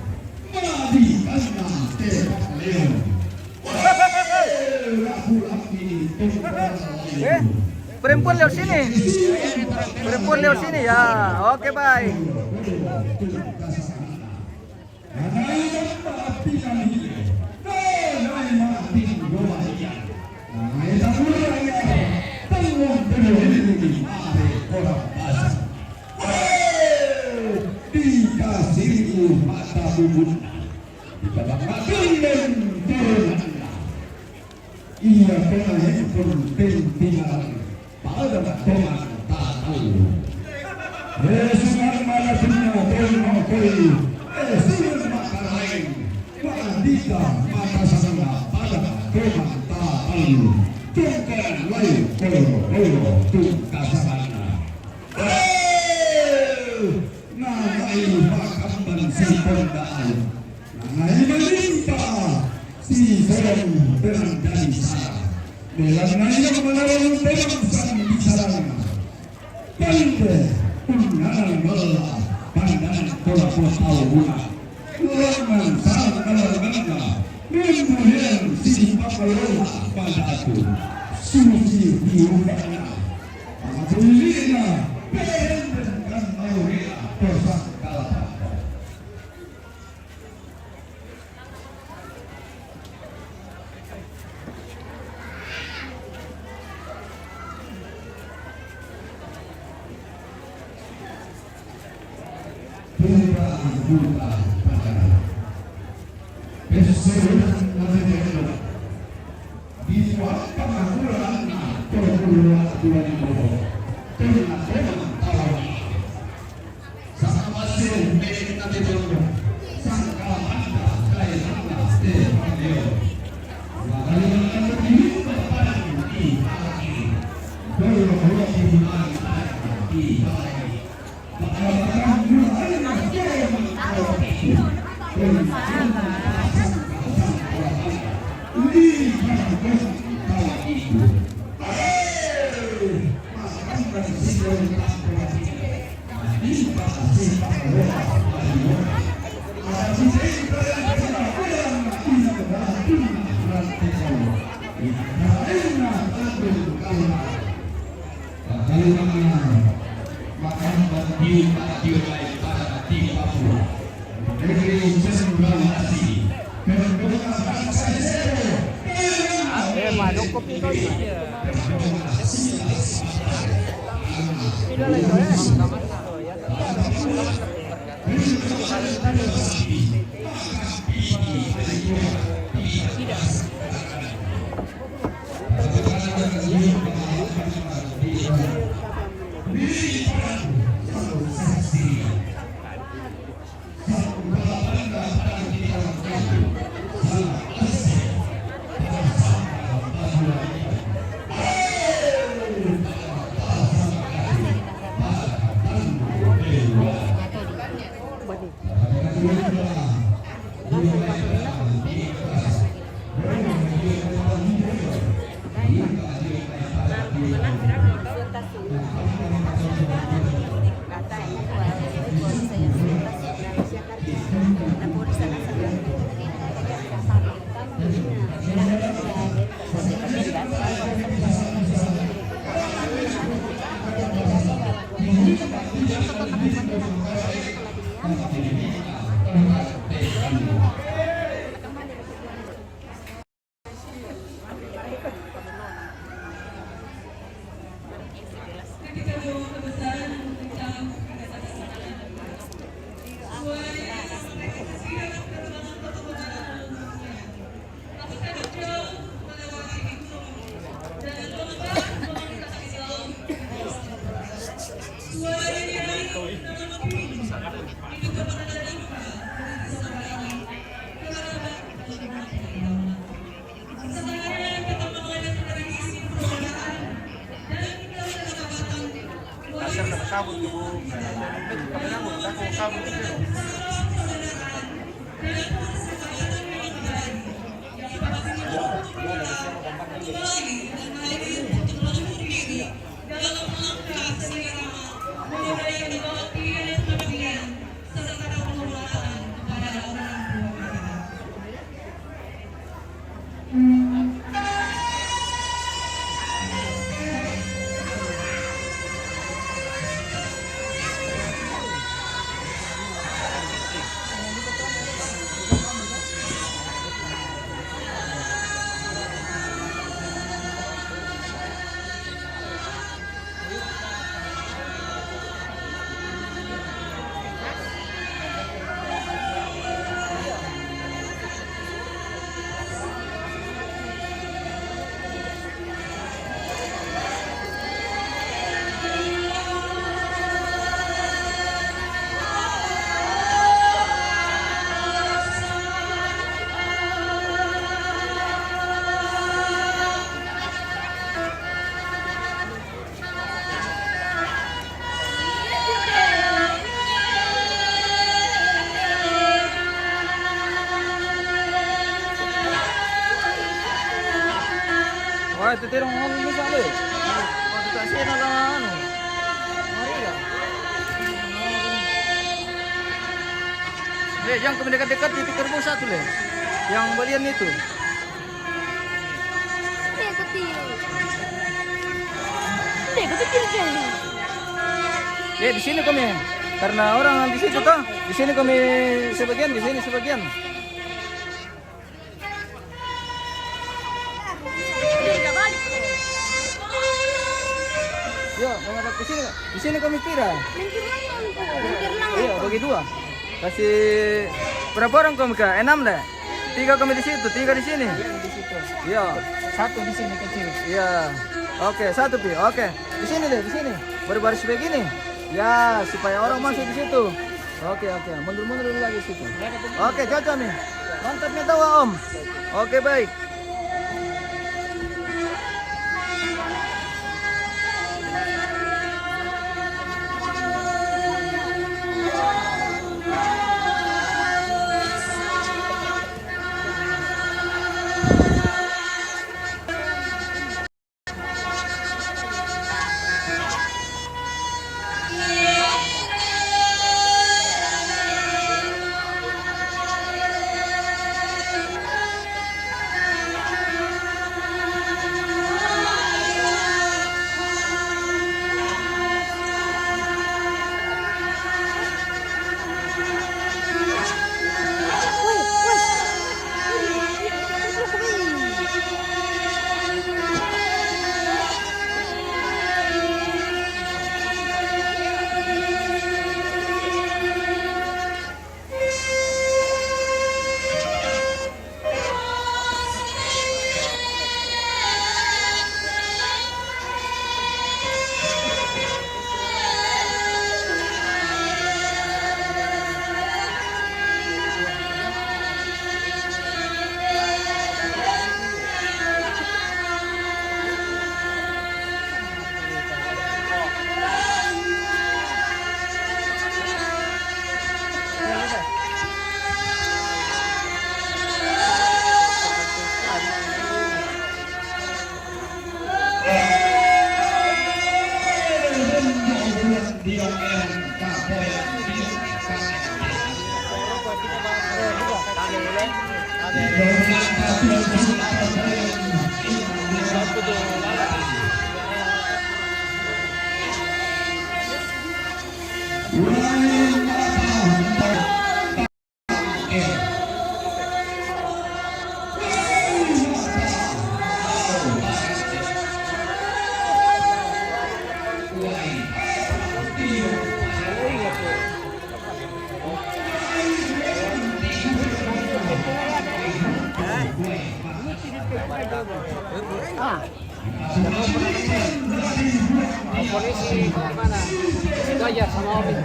Madi kanna te Leon. Eh, perempuan lewat sini. Perempuan lewat sini ya. Oke, baik. Dikasih mata bubun. Ia kena handphone penting pada teman tak tahu. Eh, sungai mana punya teman koi. Eh, sungai mata lain. Wadita mata sana pada teman tak tahu. Tungkan lain koro koro tungkasana. Eh, nangai makamban si pondaan. Nangai malimpa si sorong dengan dari sana. Dalam nai yang melarang teman sang di sana. Pande, undangan mela, pandangan pola potau guna. Langan sang kalanganna, mimbulian si pakalola pada aku. Suci diubahna. Pangabulina, perenden kan mauria, tosang kalapanda. Eh, manok ko pito niya. Pila lang ito, eh. Wah, itu terong anu ni sale. Wah, itu tak sih nak anu. Mari lah. Eh, jangan kau mendekat-dekat itu kerbau satu le. Yang balian itu. Dia kecil. Dia kecil je. Eh, di sini kami. Karena orang di situ toh. Di sini kami sebagian, di sini sebagian. Ya, menghadap ke sini. Di sini kami pira. Iya, bagi dua. Kasih berapa orang kami, Kak? Enam deh. Tiga kami di situ, tiga di sini. Iya. Satu di sini kecil. Iya. Oke, satu pi. Oke. Di sini deh, di sini. Berbaris begini. Ya, supaya orang masuk di situ. Oke, oke. Mundur-mundur dulu lagi situ. Oke, cocok nih. Mantap nih tawa, Om. Oke, baik. Polisi di mana? Situ aja sama Obi.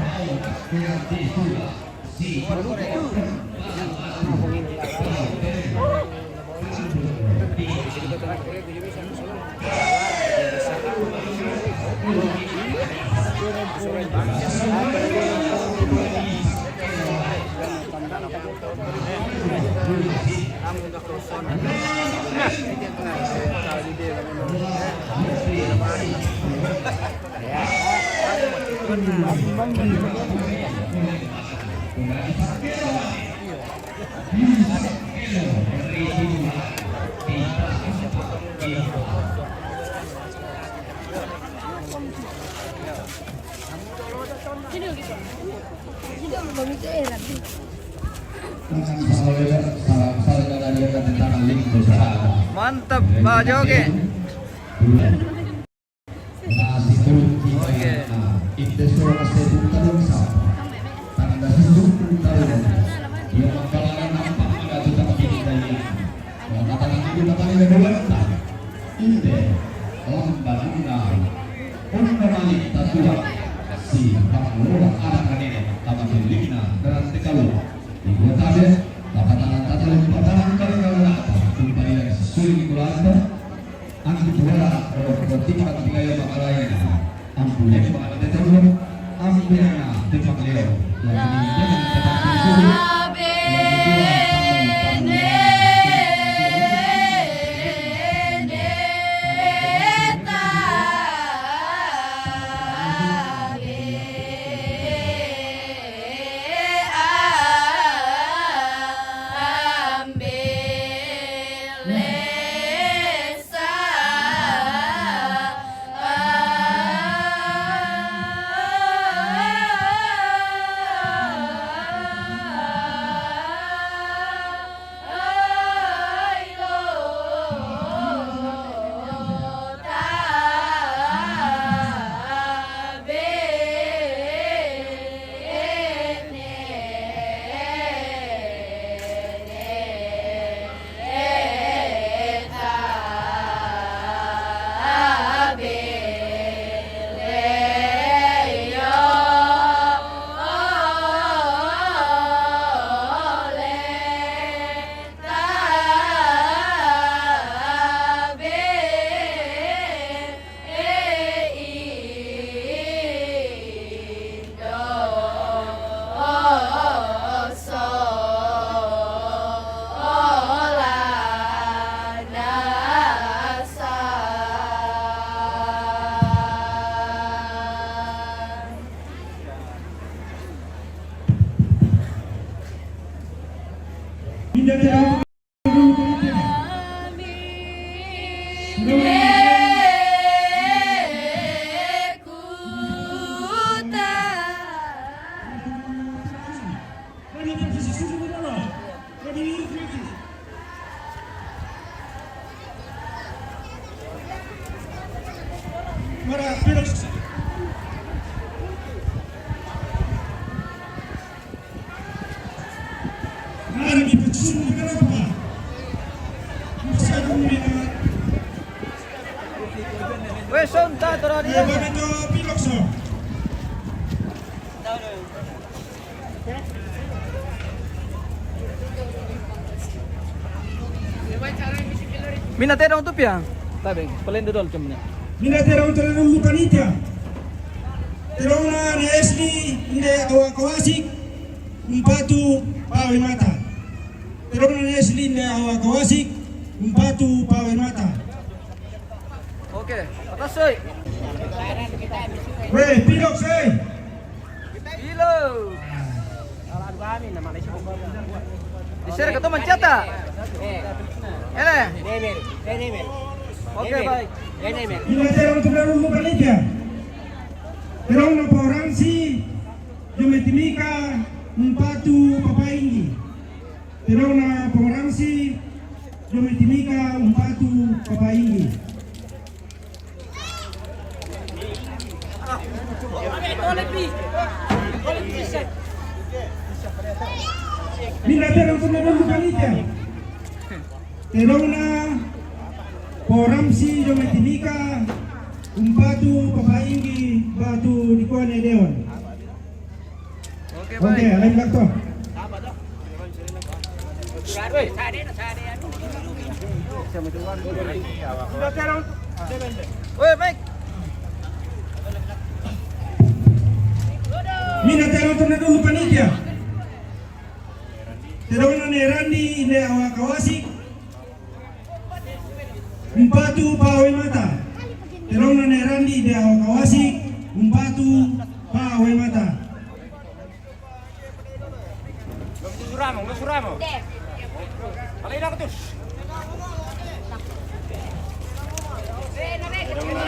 Mantap, Pak Joget. Oke. Inde, lambanna, unda malik tatua, si pangulo anak nene, tama milikna, berarti kalau, ibu tabe, lapatan tata, lapatan kalau kalau nak, kumpalian sesuai di kulanta, anti juara, kalau ketika tiga ya bakal lain, ampun ya, bakal ada tahu, ampun ya, timbang liau, yang ini jangan tetap disuruh, yang kedua, Weh, son, ta, tora dia. Mina tera untuk pia? Tabe, pelendo dol cemna. Mina tera untuk lulu panitia. Terona ne S D inde awa kawasik, umpatu pawe mata. Terona ne S D inde awa kawasik, umpatu pawe mata. Oke, atas, soi. Weh, pilok, soi. Pilo. Di sini ketemu manceta. Ele. Oke, baik. Ina tera untuk lulu panitia. Terona poransi, jome timika, umpatu papaingi. Terona poransi, jome timika, umpatu papaingi. Mina tera untuk lulu panitia. Terona poransi, jome timika, umpatu papaingi, batu dikone dewan. Oke, oke, baik. Alai lakto. Weh, baik. Mina tera untuk lulu panitia. Tedongna ne Randi inde Awa Kawasik, umpatu pa Awe Mata. Tedongna ne Randi inde Awa Kawasik, umpatu pa Awe Mata.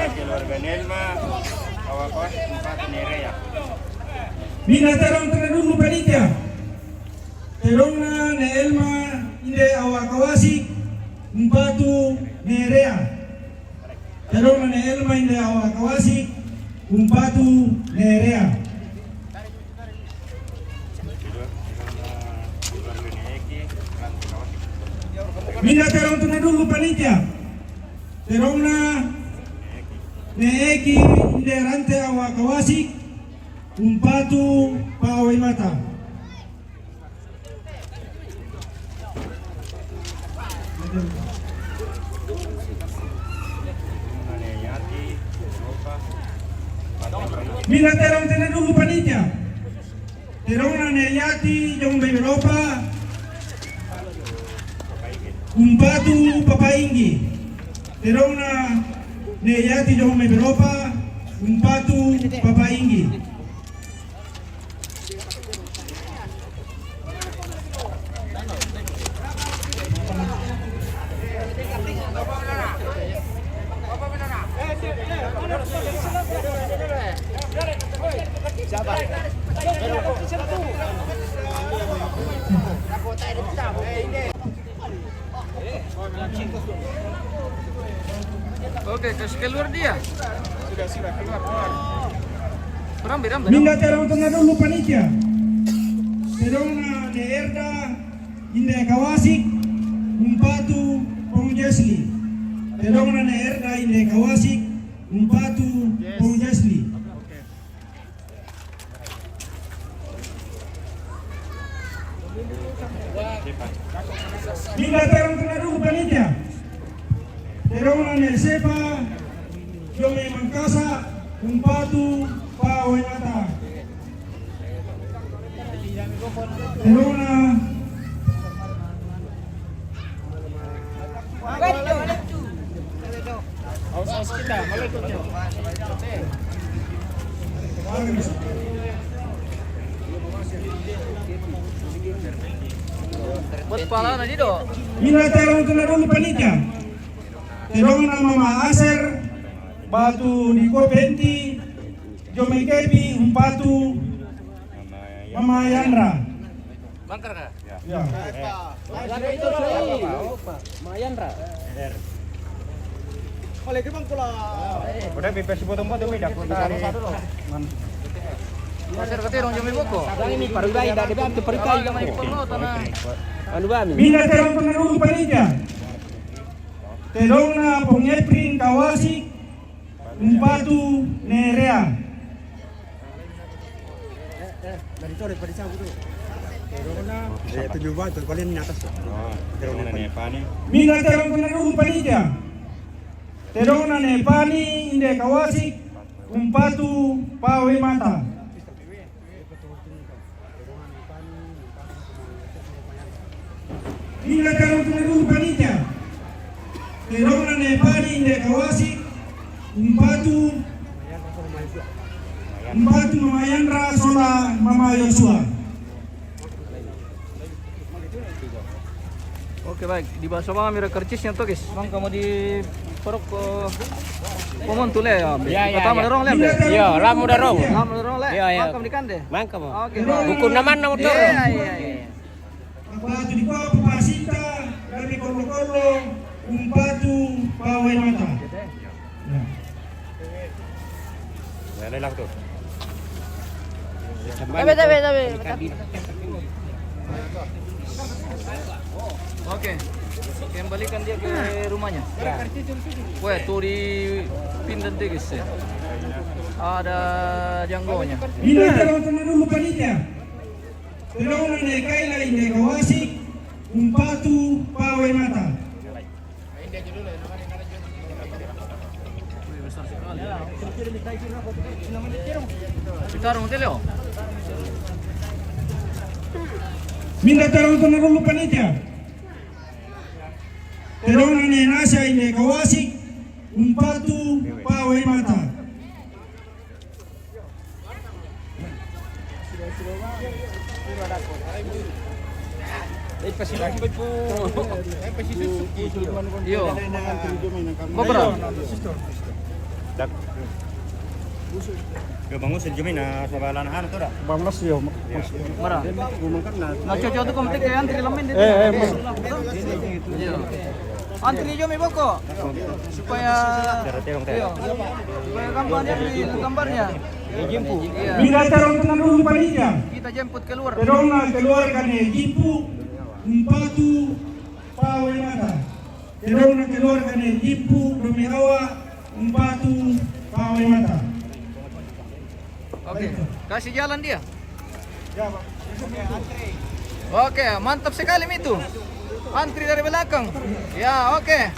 Keluarga Nelma, Awa Kawasik, umpatu Nerea. Mina tedong tena dulu panitia. Tedongna ne Elma inde Awa Kawasik, umpatu Nerea. Tedongna ne Elma inde Awa Kawasik, umpatu Nerea. Mina tedong tena dulu panitia. Tedongna ne Eki inde Rante Awa Kawasik, umpatu pa Awe Mata. Mina tedong tena dulu panitia. Tedongna ne Yati Jong Bebelopa, umpatu Papa Inggi. Tedongna ne Yati Jong Bebelopa, umpatu Papa Inggi. Oke, kasih keluar dia. Sudah, sudah, keluar, keluar. Rambe, rambe, Mina rambe. Tedong tena dulu panitia. Tedongna ne Erda inde Kawasik, umpatu Pong Jesli. Tedongna ne Erda inde Kawasik, umpatu Pong Jesli. Mina tedong tena dulu panitia. Tedongna ne Sepa Jong Mangkasa, umpatu pa Awe Mata. Tedongna Buat pala na dido. Mina tedong tena dulu panitia. Tedongna Mama Aser, batu di Kopenti, Jong Mai Kepi, umpatu Mama Yandra. Bangkar ka? Ya. Mayan ra. Udah, bebas foto-foto, beda. Pasir kete rong jami boko. Ini parugai, dah, dia ambil parugai. Anu bami. Mina tedong tena dulu panitia. Tedongna Pong Eprin Kawasik, umpatu Nerea. Dari sore pada cabut tu. Eh, tujuh batu, paling ni atas tu. Mina tedong tena dulu panitia. Tedongna ne Pani inde Kawasik, umpatu pa Awe Mata. Mina tedong tena dulu panitia. Tedongna ne Pani inde Kawasik, umpatu, umpatu Mama Yandra sola Mama Yosua. Oke, baik. Di bawah sama mira karcisnya tokis. Bang, kamu di perok ko pomon tu le, ya. Ya, ya, ya. Lamu darong le. Ya, lamu darong. Lamu darong le. Ya, ya. Bang, kamu di kande. Bang, kamu. Oke, baik. Buku nama, nama motor. Ya, ya, ya. Umpatu di bawah papasinta, dari kolo-kolo, umpatu pa Awe Mata. Ya. Ya, lelah tu. Tabe, tabe, tabe. Oke. Kembalikan dia ke rumahnya. Weh, tu di pindan tiga sih. Ada janggonya. Mina tedong tena dulu panitia. Tedongna ne Kaila inde Kawasik, umpatu pa Awe Mata. Sekarang, Teleo. Minda terong tona dulu panitia. Terong na ne nasa ine kawasik, umpatu, pawe mata. Iyo. Bokra. Dak. Yo, bangun sejam ini, nah, sebelah lahan tu dah. Bangun sih, yo. Mara. Gua makan, nah. Nah, cocok tu komplit ya, antri lemin dia. Eh, eh, Mas. Iyo. Antri jo mi boko. Supaya, iyo. Supaya gampang dia ambil gambarnya. Iyo. Minda terong tona dulu panitia. Kita jemput keluar. Terong na keluarga ne jimpu, umpatu, pawe mata. Terong na keluarga ne jimpu, domi awa, umpatu, pawe mata. Oke, kasih jalan dia. Oke, mantap sekali mi itu. Antri dari belakang. Ya, oke.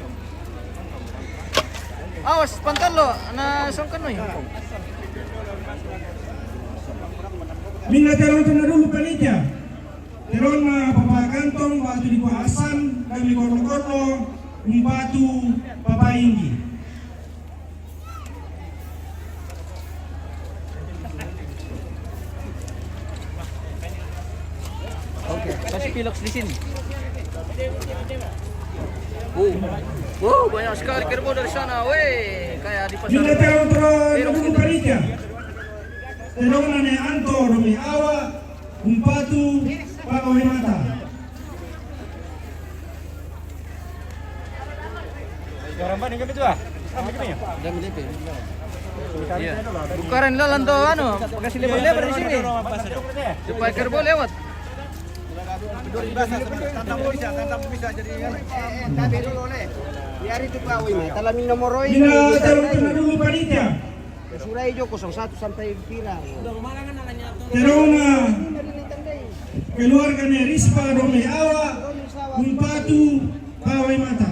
Awas, pantal lo, na songkan noi. Minda terong tona dulu panitia. Terong na papa kantong, batu di kuasan, kami korlo-korlo, umpatu, papa inggi. Oke, kasih piloks di sini. Oh, oh, banyak sekali kerbau dari sana. Weh, kayak di pasar. Minda terong tona dulu panitia. Terong na ne anto domi awa, umpatu, pawe mata. Orang mana kami tu ah? Kami kami ya? Iya. Bukaran lalan tu anu, kasih lebar-lebar di sini. Supaya kerbau lewat. Tapi dulu le. Biar itu Pak Wima. Kalau minum moroi. Minda terong tona dulu panitia. Surai jo kosong satu sampai pira. Terong na keluarga ne Rispa domi awa, umpatu, pawe mata.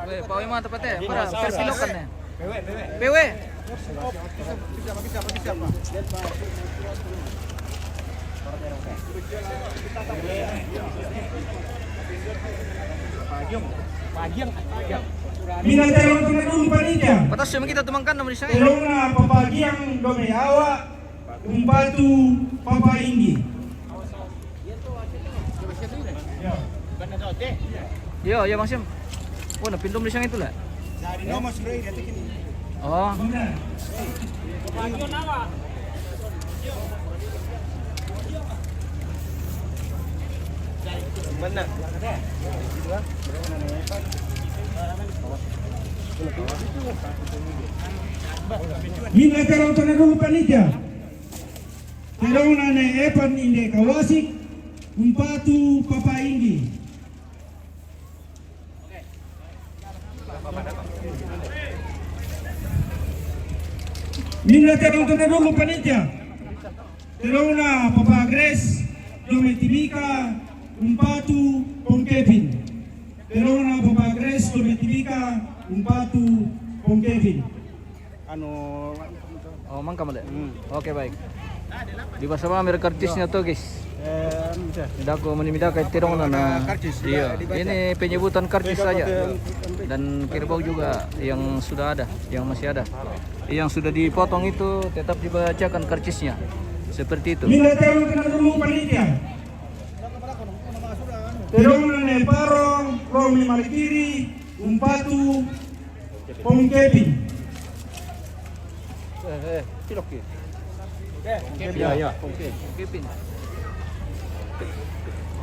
Weh, pawe mata pate, para persilokan ne. Pewe. Minda terong tona dulu panitia. Patas sama kita teman kan nomor saya. Terong na papa giang domi awa, umpatu, papa inggi. Iyo, iyo, Bang Sim. Oh, na pindom di siang itu lah. Oh. Minda terong tona dulu panitia. Terong na ne Epan inde kawasik, umpatu, papa inggi. Minda terong tona dulu panitia. Terong na papa Grace domi Timika, umpatu, pong Kevin. Terong na papa Grace domi Timika, umpatu, pong Kevin. Anu, oh, mangka male. Hmm. Oke, baik. Di basa ma karcisnya to, guys. Eh, anu, dah. Dako mani mi daka terong na, na. Karcis. Iyo. Ini penyebutan karcis saja. Dan kerbau juga yang sudah ada, yang masih ada. Yang sudah dipotong itu tetap dibacakan karcisnya. Seperti itu. Minda terong tona dulu panitia. Terong na ne Paro, Romi Marikiri, umpatu, pong Kevin. Eh, eh, cilok ya. Iya, iya. Oke. Oke, Pin.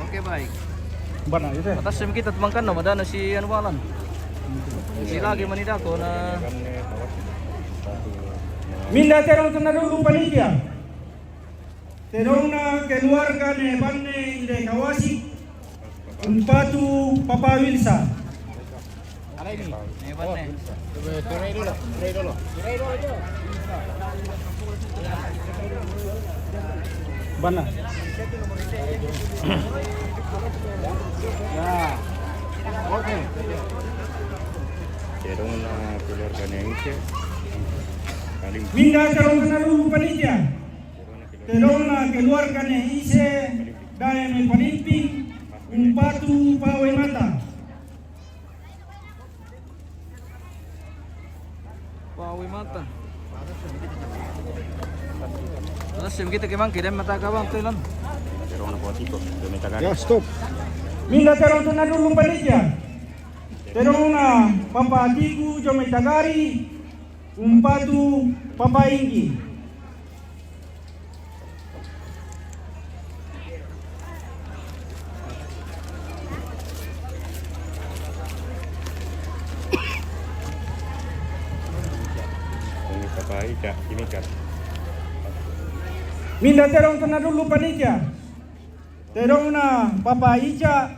Oke, baik. Bana, itu. Atas sem kita teman kan nama dana si anu balan. Si lagi manida ko na. Minda terong tona dulu panitia. Terong na keluarga ne Banne inde kawasik, umpatu, papa Wilsa. Ini, ini Banne. Bana. Ya. Oke. Terong na keluarga ne Ise. Minda terong tona dulu panitia. Terong na keluarga ne Ise, Dae mai Panimping, Umpatu Pawe Mata. Pawe Mata. Langsung kita ke mangke dan mata kawan tu lan. Ya, stop. Minda terong tu na dulu panitia. Terong na Papa Atiku jo mai Tagari, Umpatu Papa Inggi. Ini Papa Ica, Timika. Minda terong tu na dulu panitia. Terong na Papa Ica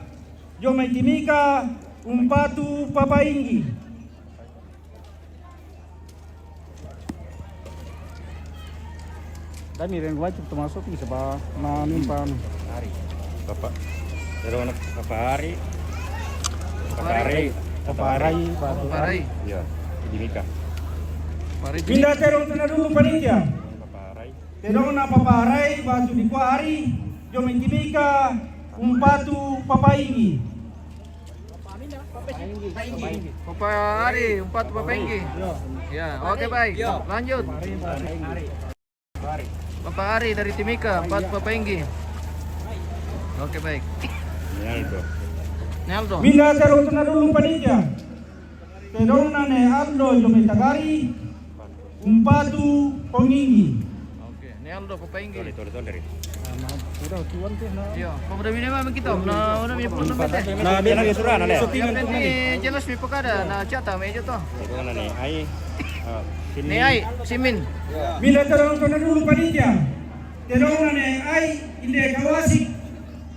jo mai Timika, Umpatu Papa Inggi. Dami reng wajib termasuk bisa ba manimpan. Hari. Bapak. Terong na Papa Hari. Papa Hari. Papa Hari, Papa Hari. Iya, Timika. Papa Hari. Minda terong tu na dulu panitia. Papa Hari. Terong na Papa Hari, Batu di Kuari, jo mai Timika, Umpatu Papa Inggi. Papa Hari, Umpatu Papa Inggi. Ya, oke, baik. Lanjut. Papa Hari dari Timika, Umpatu Papa Inggi. Oke, baik. Ni Aldo. Ni Aldo. Minda terong tu na dulu panitia. Terong na Ne Aldo jo mai Tagari, Umpatu Papa Inggi. Oke, Ne Aldo Papa Inggi. Tole, tole, tole. Iyo, pemuda bini mah begitu. Na, udah punya pun. Na, bini sudah, na, le. Yang penting jelas mi pekada, na cata meja toh. Itu na Ne Ai. Ne Ai, Simin. Minda terong tu na dulu panitia. Terong na Ne Ai, Inde Kawasik,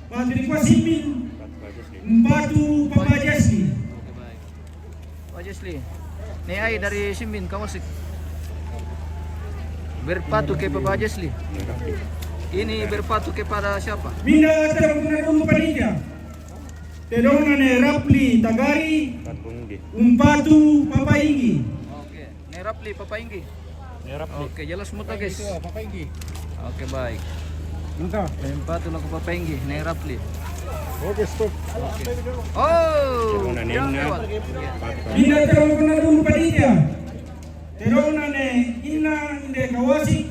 Batu di Kuari Simin, Umpatu Papa Jesli. Oke, baik. Pak Jesli. Ne Ai dari Simin, Kawasik. Berpatu ke Papa Jesli. Ini berpatu kepada siapa? Minda terong tu na dulu panitia. Terong na Ne Rapli Tagari, Umpatu Papa Inggi. Oke, Ne Rapli Papa Inggi. Ne Rapli. Oke, jelas muta, guys. Papa Inggi. Oke, baik. Minta. Umpatu na Papa Inggi, Ne Rapli. Oke, stop. Oke. Oh, terong na Ne Inna. Minda terong tu na dulu panitia. Terong na Ne Inna Inde Kawasik,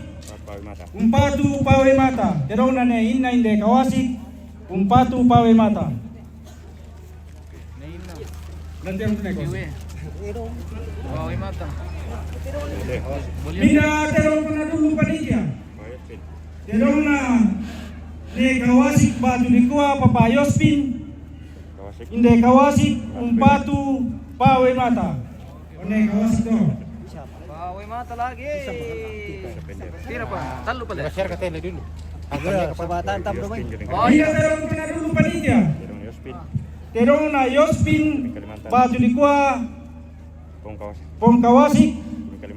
Umpatu Pawe Mata. Terong na Ne Inna Inde Kawasik, Umpatu Pawe Mata. Nanti aku naik. Pawe Mata. Minda terong tu na dulu panitia. Terong na Ne Kawasik, Batu di Kuari, Papa Yospin. Inde Kawasik, Umpatu Pawe Mata. One Kawasik tu. Pawe Mata lagi. Pira, Pak? Talu pale. Share katanya dulu. Agak sabar, tahan, tahan dulu, Bang. Oh, iya. Minda terong tu na dulu panitia. Terong na Yospin, Batu di Kuari, Pong Kawasik,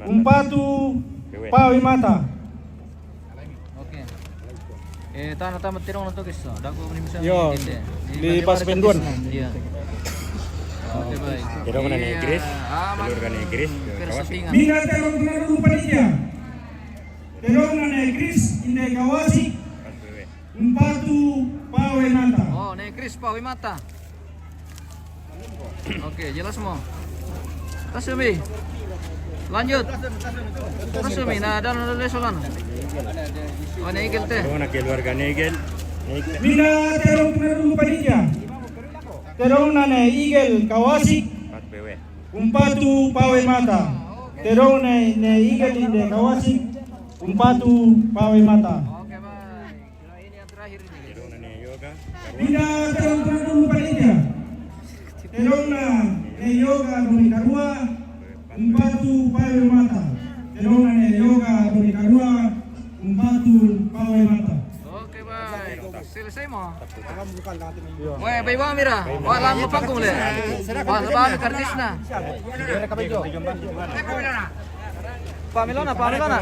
Umpatu Pawe Mata. Oke. Eh, tana tama terong na toke so. Daku ni bisa. Yo, di pas penduan. Iya. Oke, baik. Terong na Ne Gris, telur ka Ne Gris, Kawasik. Minda terong tu na dulu panitia. Terong na Ne Gris Inde Kawasik, Umpatu Pawe Mata. Oh, Ne Gris Pawe Mata. Oke, jelas mo. Tasumi. Lanjut. Tasumi, na, dan ada lesolan. Oh, Ne Igel te. Terong na keluarga Ne Igel. Minda terong tu na dulu panitia. Terong na Ne Igel Kawasik, Umpatu Pawe Mata. Terong na Ne Igel Inde Kawasik, Umpatu Pawe Mata. Oke, baik. Nah, ini yang terakhir ini. Terong na Ne Yoga. Minda terong tu na dulu panitia. Terong na Ne Yoga Doni Karua, Umpatu Pawe Mata. Terong na Ne Yoga Doni Karua, Umpatu Pawe Mata. Oke, baik. Selesai mo? Weh, bai ba mira. Wah, lang panggung le. Wah, ba kardisna. Pamilona, pamilona.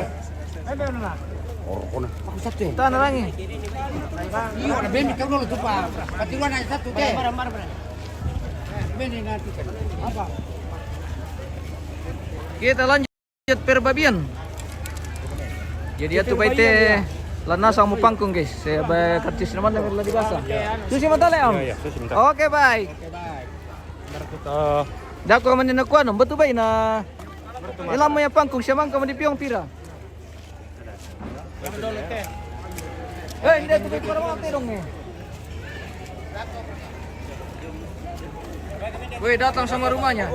Tana langi. Iyo, na bemi kau dulu tu, Pak. Pati wana satu te. Beni nanti kan. Apa? Kita lanjut. Perbabian. Jadi atu bai te Lanasa mo pangkong, guys. Saya ba karcis naman na la di basa. Susi matale, am. Iya, iya, susi matale. Okay, bye. Oke, bye. Ntar kita Dako man na kuan, betu bay na. Ilam mo yung pangkong siya man ka mo di piyong pira. Eh, hindi, ito may para mga tirong eh. Weh, datang sama rumahnya.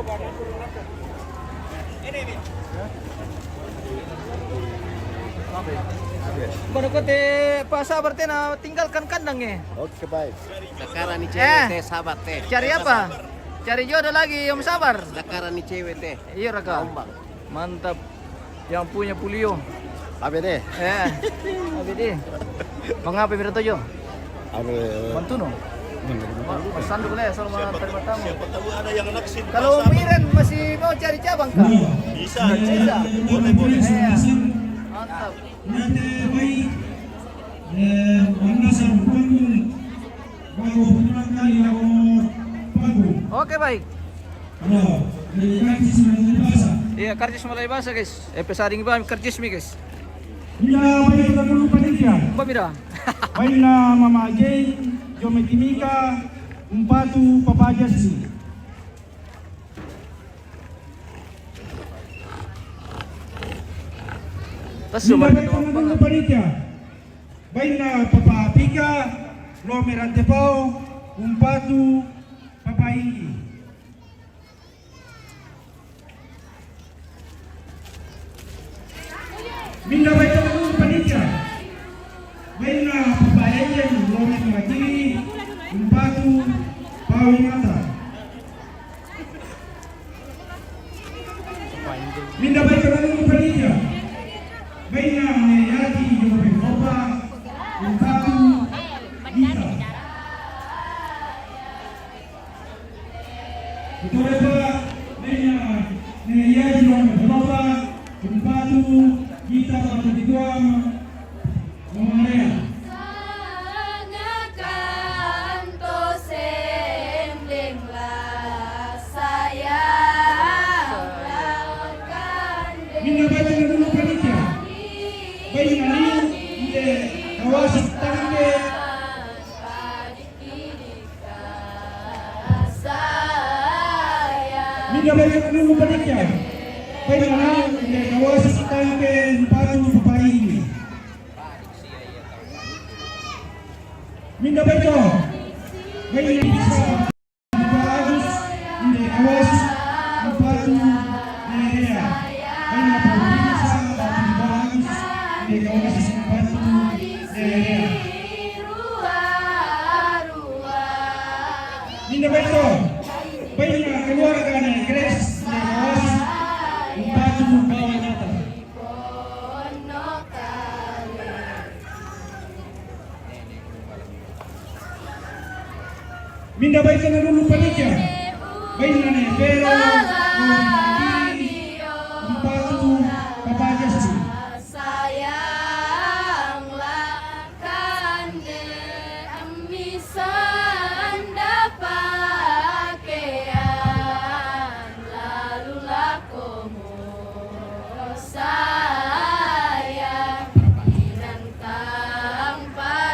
Baru kau teh, Pak Sabar teh na tinggalkan kandang eh. Oke, baik. Sekarang ni Eh. Cewek teh sabar teh. Cari apa? Cari jodoh lagi yang sabar. Sekarang ni cewek teh. Iya, Raka. Ombang. Mantap. Yang punya polio. Abe deh. Eh. Abe deh. Mangapa mira tojo? Abe. Bantu no. Pasando boleh sama terima tamu. Kalau Miran masih mau cari cabang kah? Bisa, bisa. Boleh, boleh. Eh. Mantap. Eh, Oke, baik. Iya, karcis mulai basa, guys. Eh, pesaring ba karcis mi, guys. Mira, baik kita dulu panitia. Ba mira. Baik na Mama Jay, Jome Timika, Umpatu, Papa Jasi. Tasu Mira, baik kita dulu panitia. Baina Papa Pika, Lome Rantepao, Umpatu, Papa Ingi. Minda baita nanu panitia. Baina Papa Ejen, Lome Maratini, Umpatu, Pau Mata. Minda baita nanu panitia. Baina ne yati yo Jehova, Umpatu, Gita. Betul ya, Pak? Baina ne yati yo Jehova, Umpatu, Gita, Patu Dituam, Mama Lea. Minda baita nanu panitia. Baina nani inde kawasa tangke. Minda baita nanu panitia. Baina nani inde kawasa tangke Umpatu Papa Ingi. Minda baita. Baina bisa. Bagus, inde kawas, Umpatu, Nerea. Baina Paulina sa, Paulina bagus, inde kawas, Umpatu, Nerea. Minda baita. Baina keluarga ne Grace, inde kawas, Umpatu, Paulina. Minda baita nanu panitia. Baina ne Vero, Umpatu, Papa Jasi.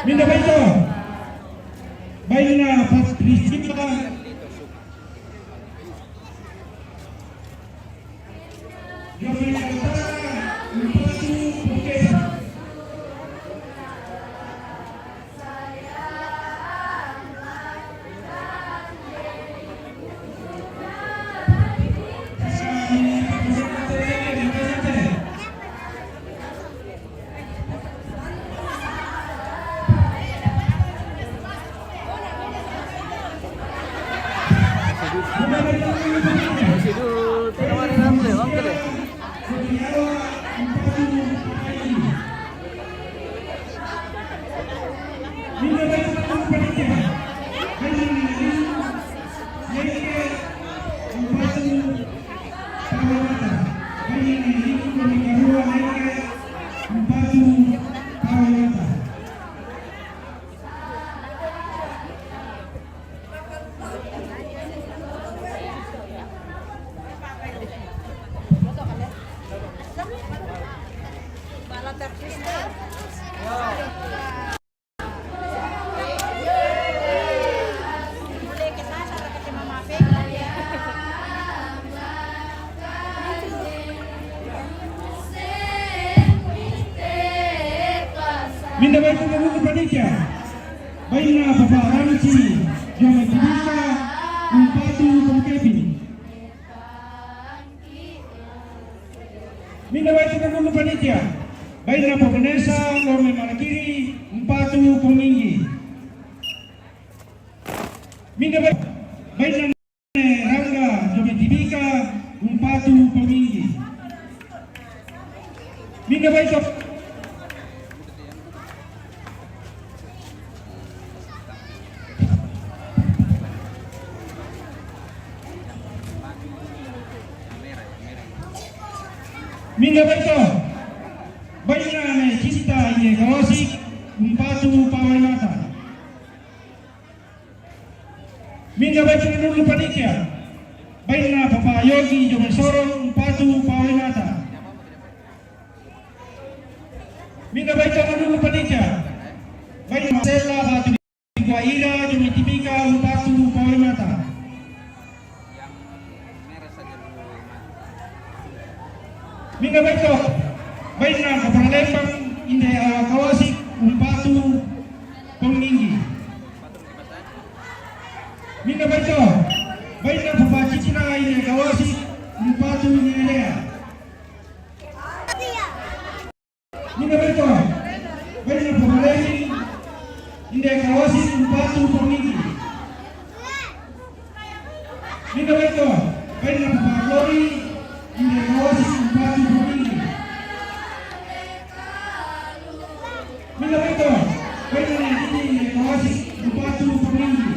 Minda baita. Baina Patricia. Baito na nunu panitia. Baina Papa Ramsi, Jome Tibika, Umpatu Pongkepi. Mina baito na nunu panitia. Baina Papa Nesa, Jome Malakiri, Umpatu Ponginggi. Mina baito, baina Rangga, Jome Tibika, Umpatu Ponginggi. Mina baito. Mina baito. Baina Ne Cita Ine Kawasik, Umpatu Pawaimata. Mina baito na nunu panitia. Baina Papa Yogi Jome Soro, Umpatu Pawaimata. Mina baito na nunu panitia. Baina Marcela Batu Guaira, Jome Tibika, Umpatu Pawaimata. Mina baito. Baina Kapalembang Inde Awa Kawasik, Umpatu Ponginggi. Mina baito. Baina Papa Citra Inde Kawasik, Umpatu Ngelea. Mina baito. Baina Papa Leni Inde Kawasik, Umpatu Ponginggi. Mina baito. Baina Papa Glory Inde Kawasik, Umpatu Ponginggi. Mina baito. Baina Ne Didi Inde Kawasik, Umpatu Ponginggi.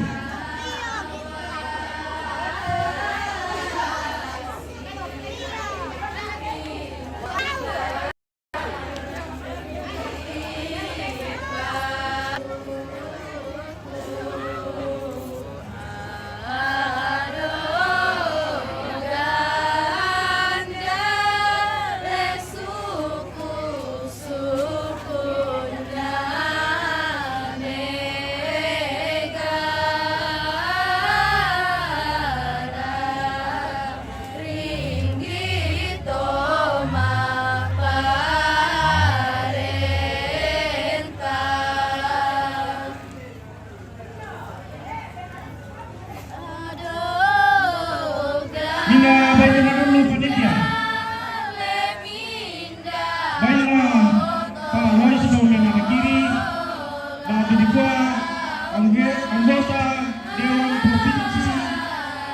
Mina baito na nunu panitia. Baina Pak Lois Jome Malakiri, Batu Dikua, angge-, anggota Dewan Provinsi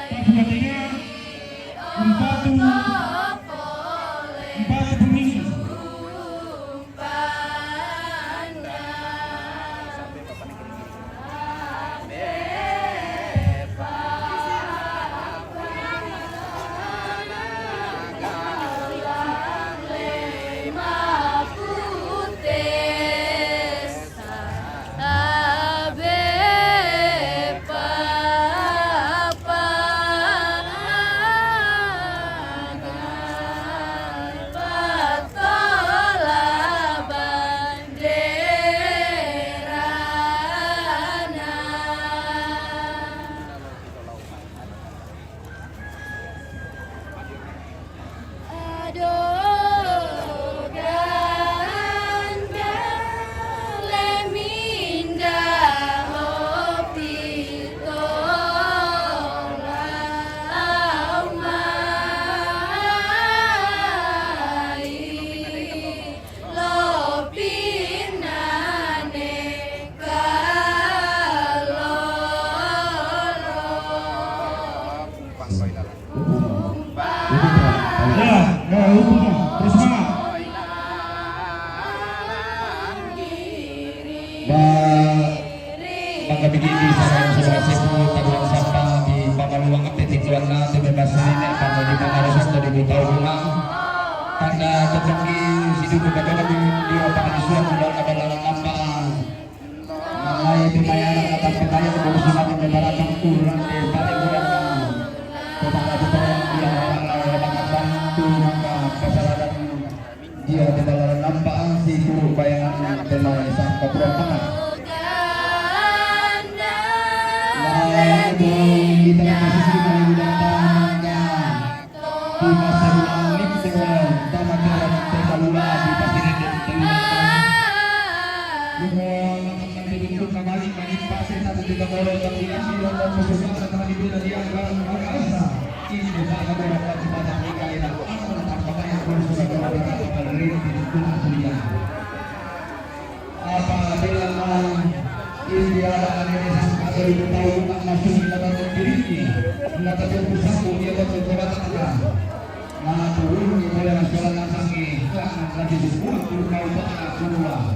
Papua Tengah, Umpatu, Umpatu Ponginggi. Ya, ya, hubungan. Terus semangat. Ba, maka bigi di sarang saudara sepu, tabuan sapa di pamaluang ate tituan na, te bebas nenek, pama di pamarusan, te di butau bunga. Tanda tepenggi, sidu bebas di dia, pama di suat, udah ada dalam lampang. Malai pemayaran atas pemayaran, baru sunat pembaratan kurang, te balik kurang. Pemara pemara dia, orang lain, orang bantu, maka kesalahan. Dia di dalam nampak si guru bayangan yang telah sangka berontak. Lalu kita masih di dalam datang di masa bulan Lintang, tamat dalam Tegalula di Pasir Eden. Apabila mau India ada ada yang sampai tahu nak masuk di dalam diri, nak terjadi satu dia berkekuatan. Nah, turun di dalam suara yang sangat, jangan lagi disebut, turun kau tak keluar.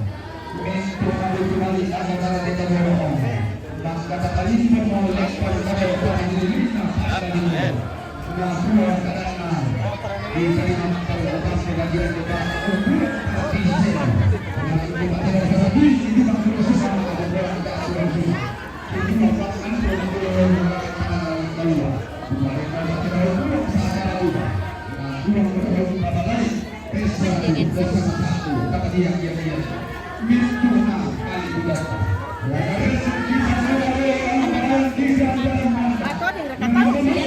Mentu kembali kembali, ada cara kita dorong. Maka kata ini mau lempar kepada orang ini, nah, pada dulu. Nah, dua kadang, nah. Bisa dimakan lepas ke bagian depan. Ukuran bisa. Nah, itu pada dasar ini, ini tak perlu susah, ada orang tak perlu susah. Itu apa, kan, kalau orang tak tahu. Bukan yang ada kita tahu, salah tahu. Nah, dua orang tahu apa lain. Atau di mereka tahu sih.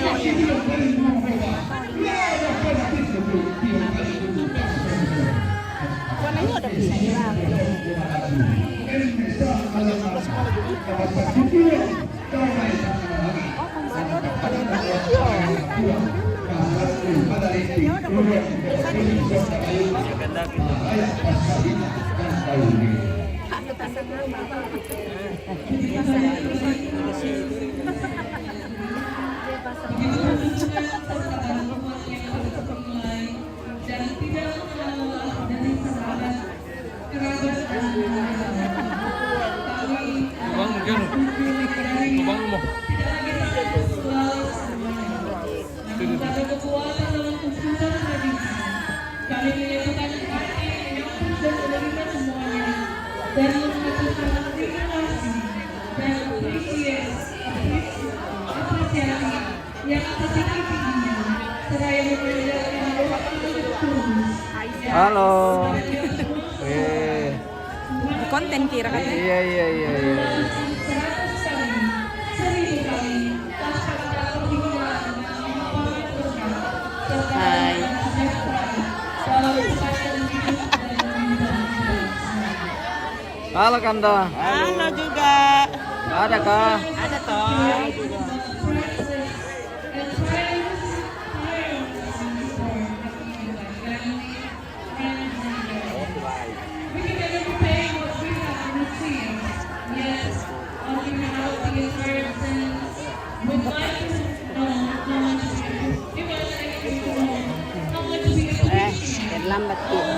Warnanya udah bisa hilang. Dan tidak mengenal dari sahabat, kerabat, dan keluarga. Kami Bang, mungkin. Dari Bang, mau. Tidak lagi satu selalu semuanya. Namun pada kekuatan dalam kultur tradisi, kami menyatukan hati, menyambut dan menerima semuanya, dan mengaturkan terima kasih dan appreciate, appreciate, apresiasi yang setinggi-tingginya, seraya memanjatkan doa untuk tulus. Halo. Eh. Konten kira kan? Iya, iya, iya, iya. Seratus kali, seribu kali, tanpa kata perhinggaan, tanpa pamit berkat, serta Hai. Sejahtera dalam kesehatan hidup dan kehidupan kita. Halo, Kanda. Halo juga. Ada kah? Ada toh. Eh, terlambat kita.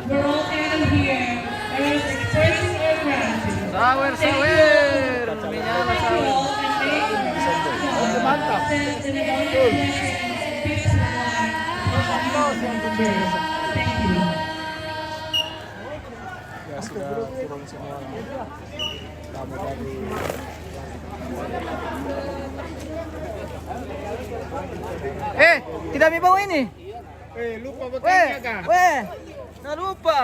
We're all gathered here as expressing our gratitude. Sawer, sawer. Menyala sawer. Mantap. Ya, sudah turun semua. Lama dari Eh, tidak mau bawa ini? Eh, lupa. Weh, pakai kah? Weh, nggak lupa.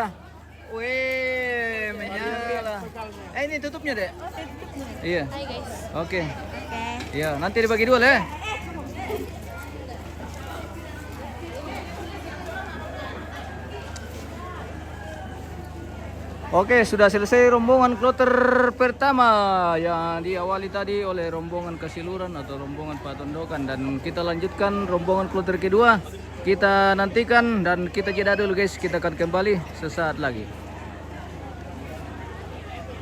Weh, menyala. Eh, ini tutupnya, Dek. Iya. Hai, guys. Oke. Oke. Iya, nanti dibagi dua lah, ya. Oke, sudah selesai rombongan kloter pertama yang diawali tadi oleh rombongan Kasiluran atau rombongan Patondokan, dan kita lanjutkan rombongan kloter kedua. Kita nantikan dan kita jeda dulu, guys, kita akan kembali sesaat lagi.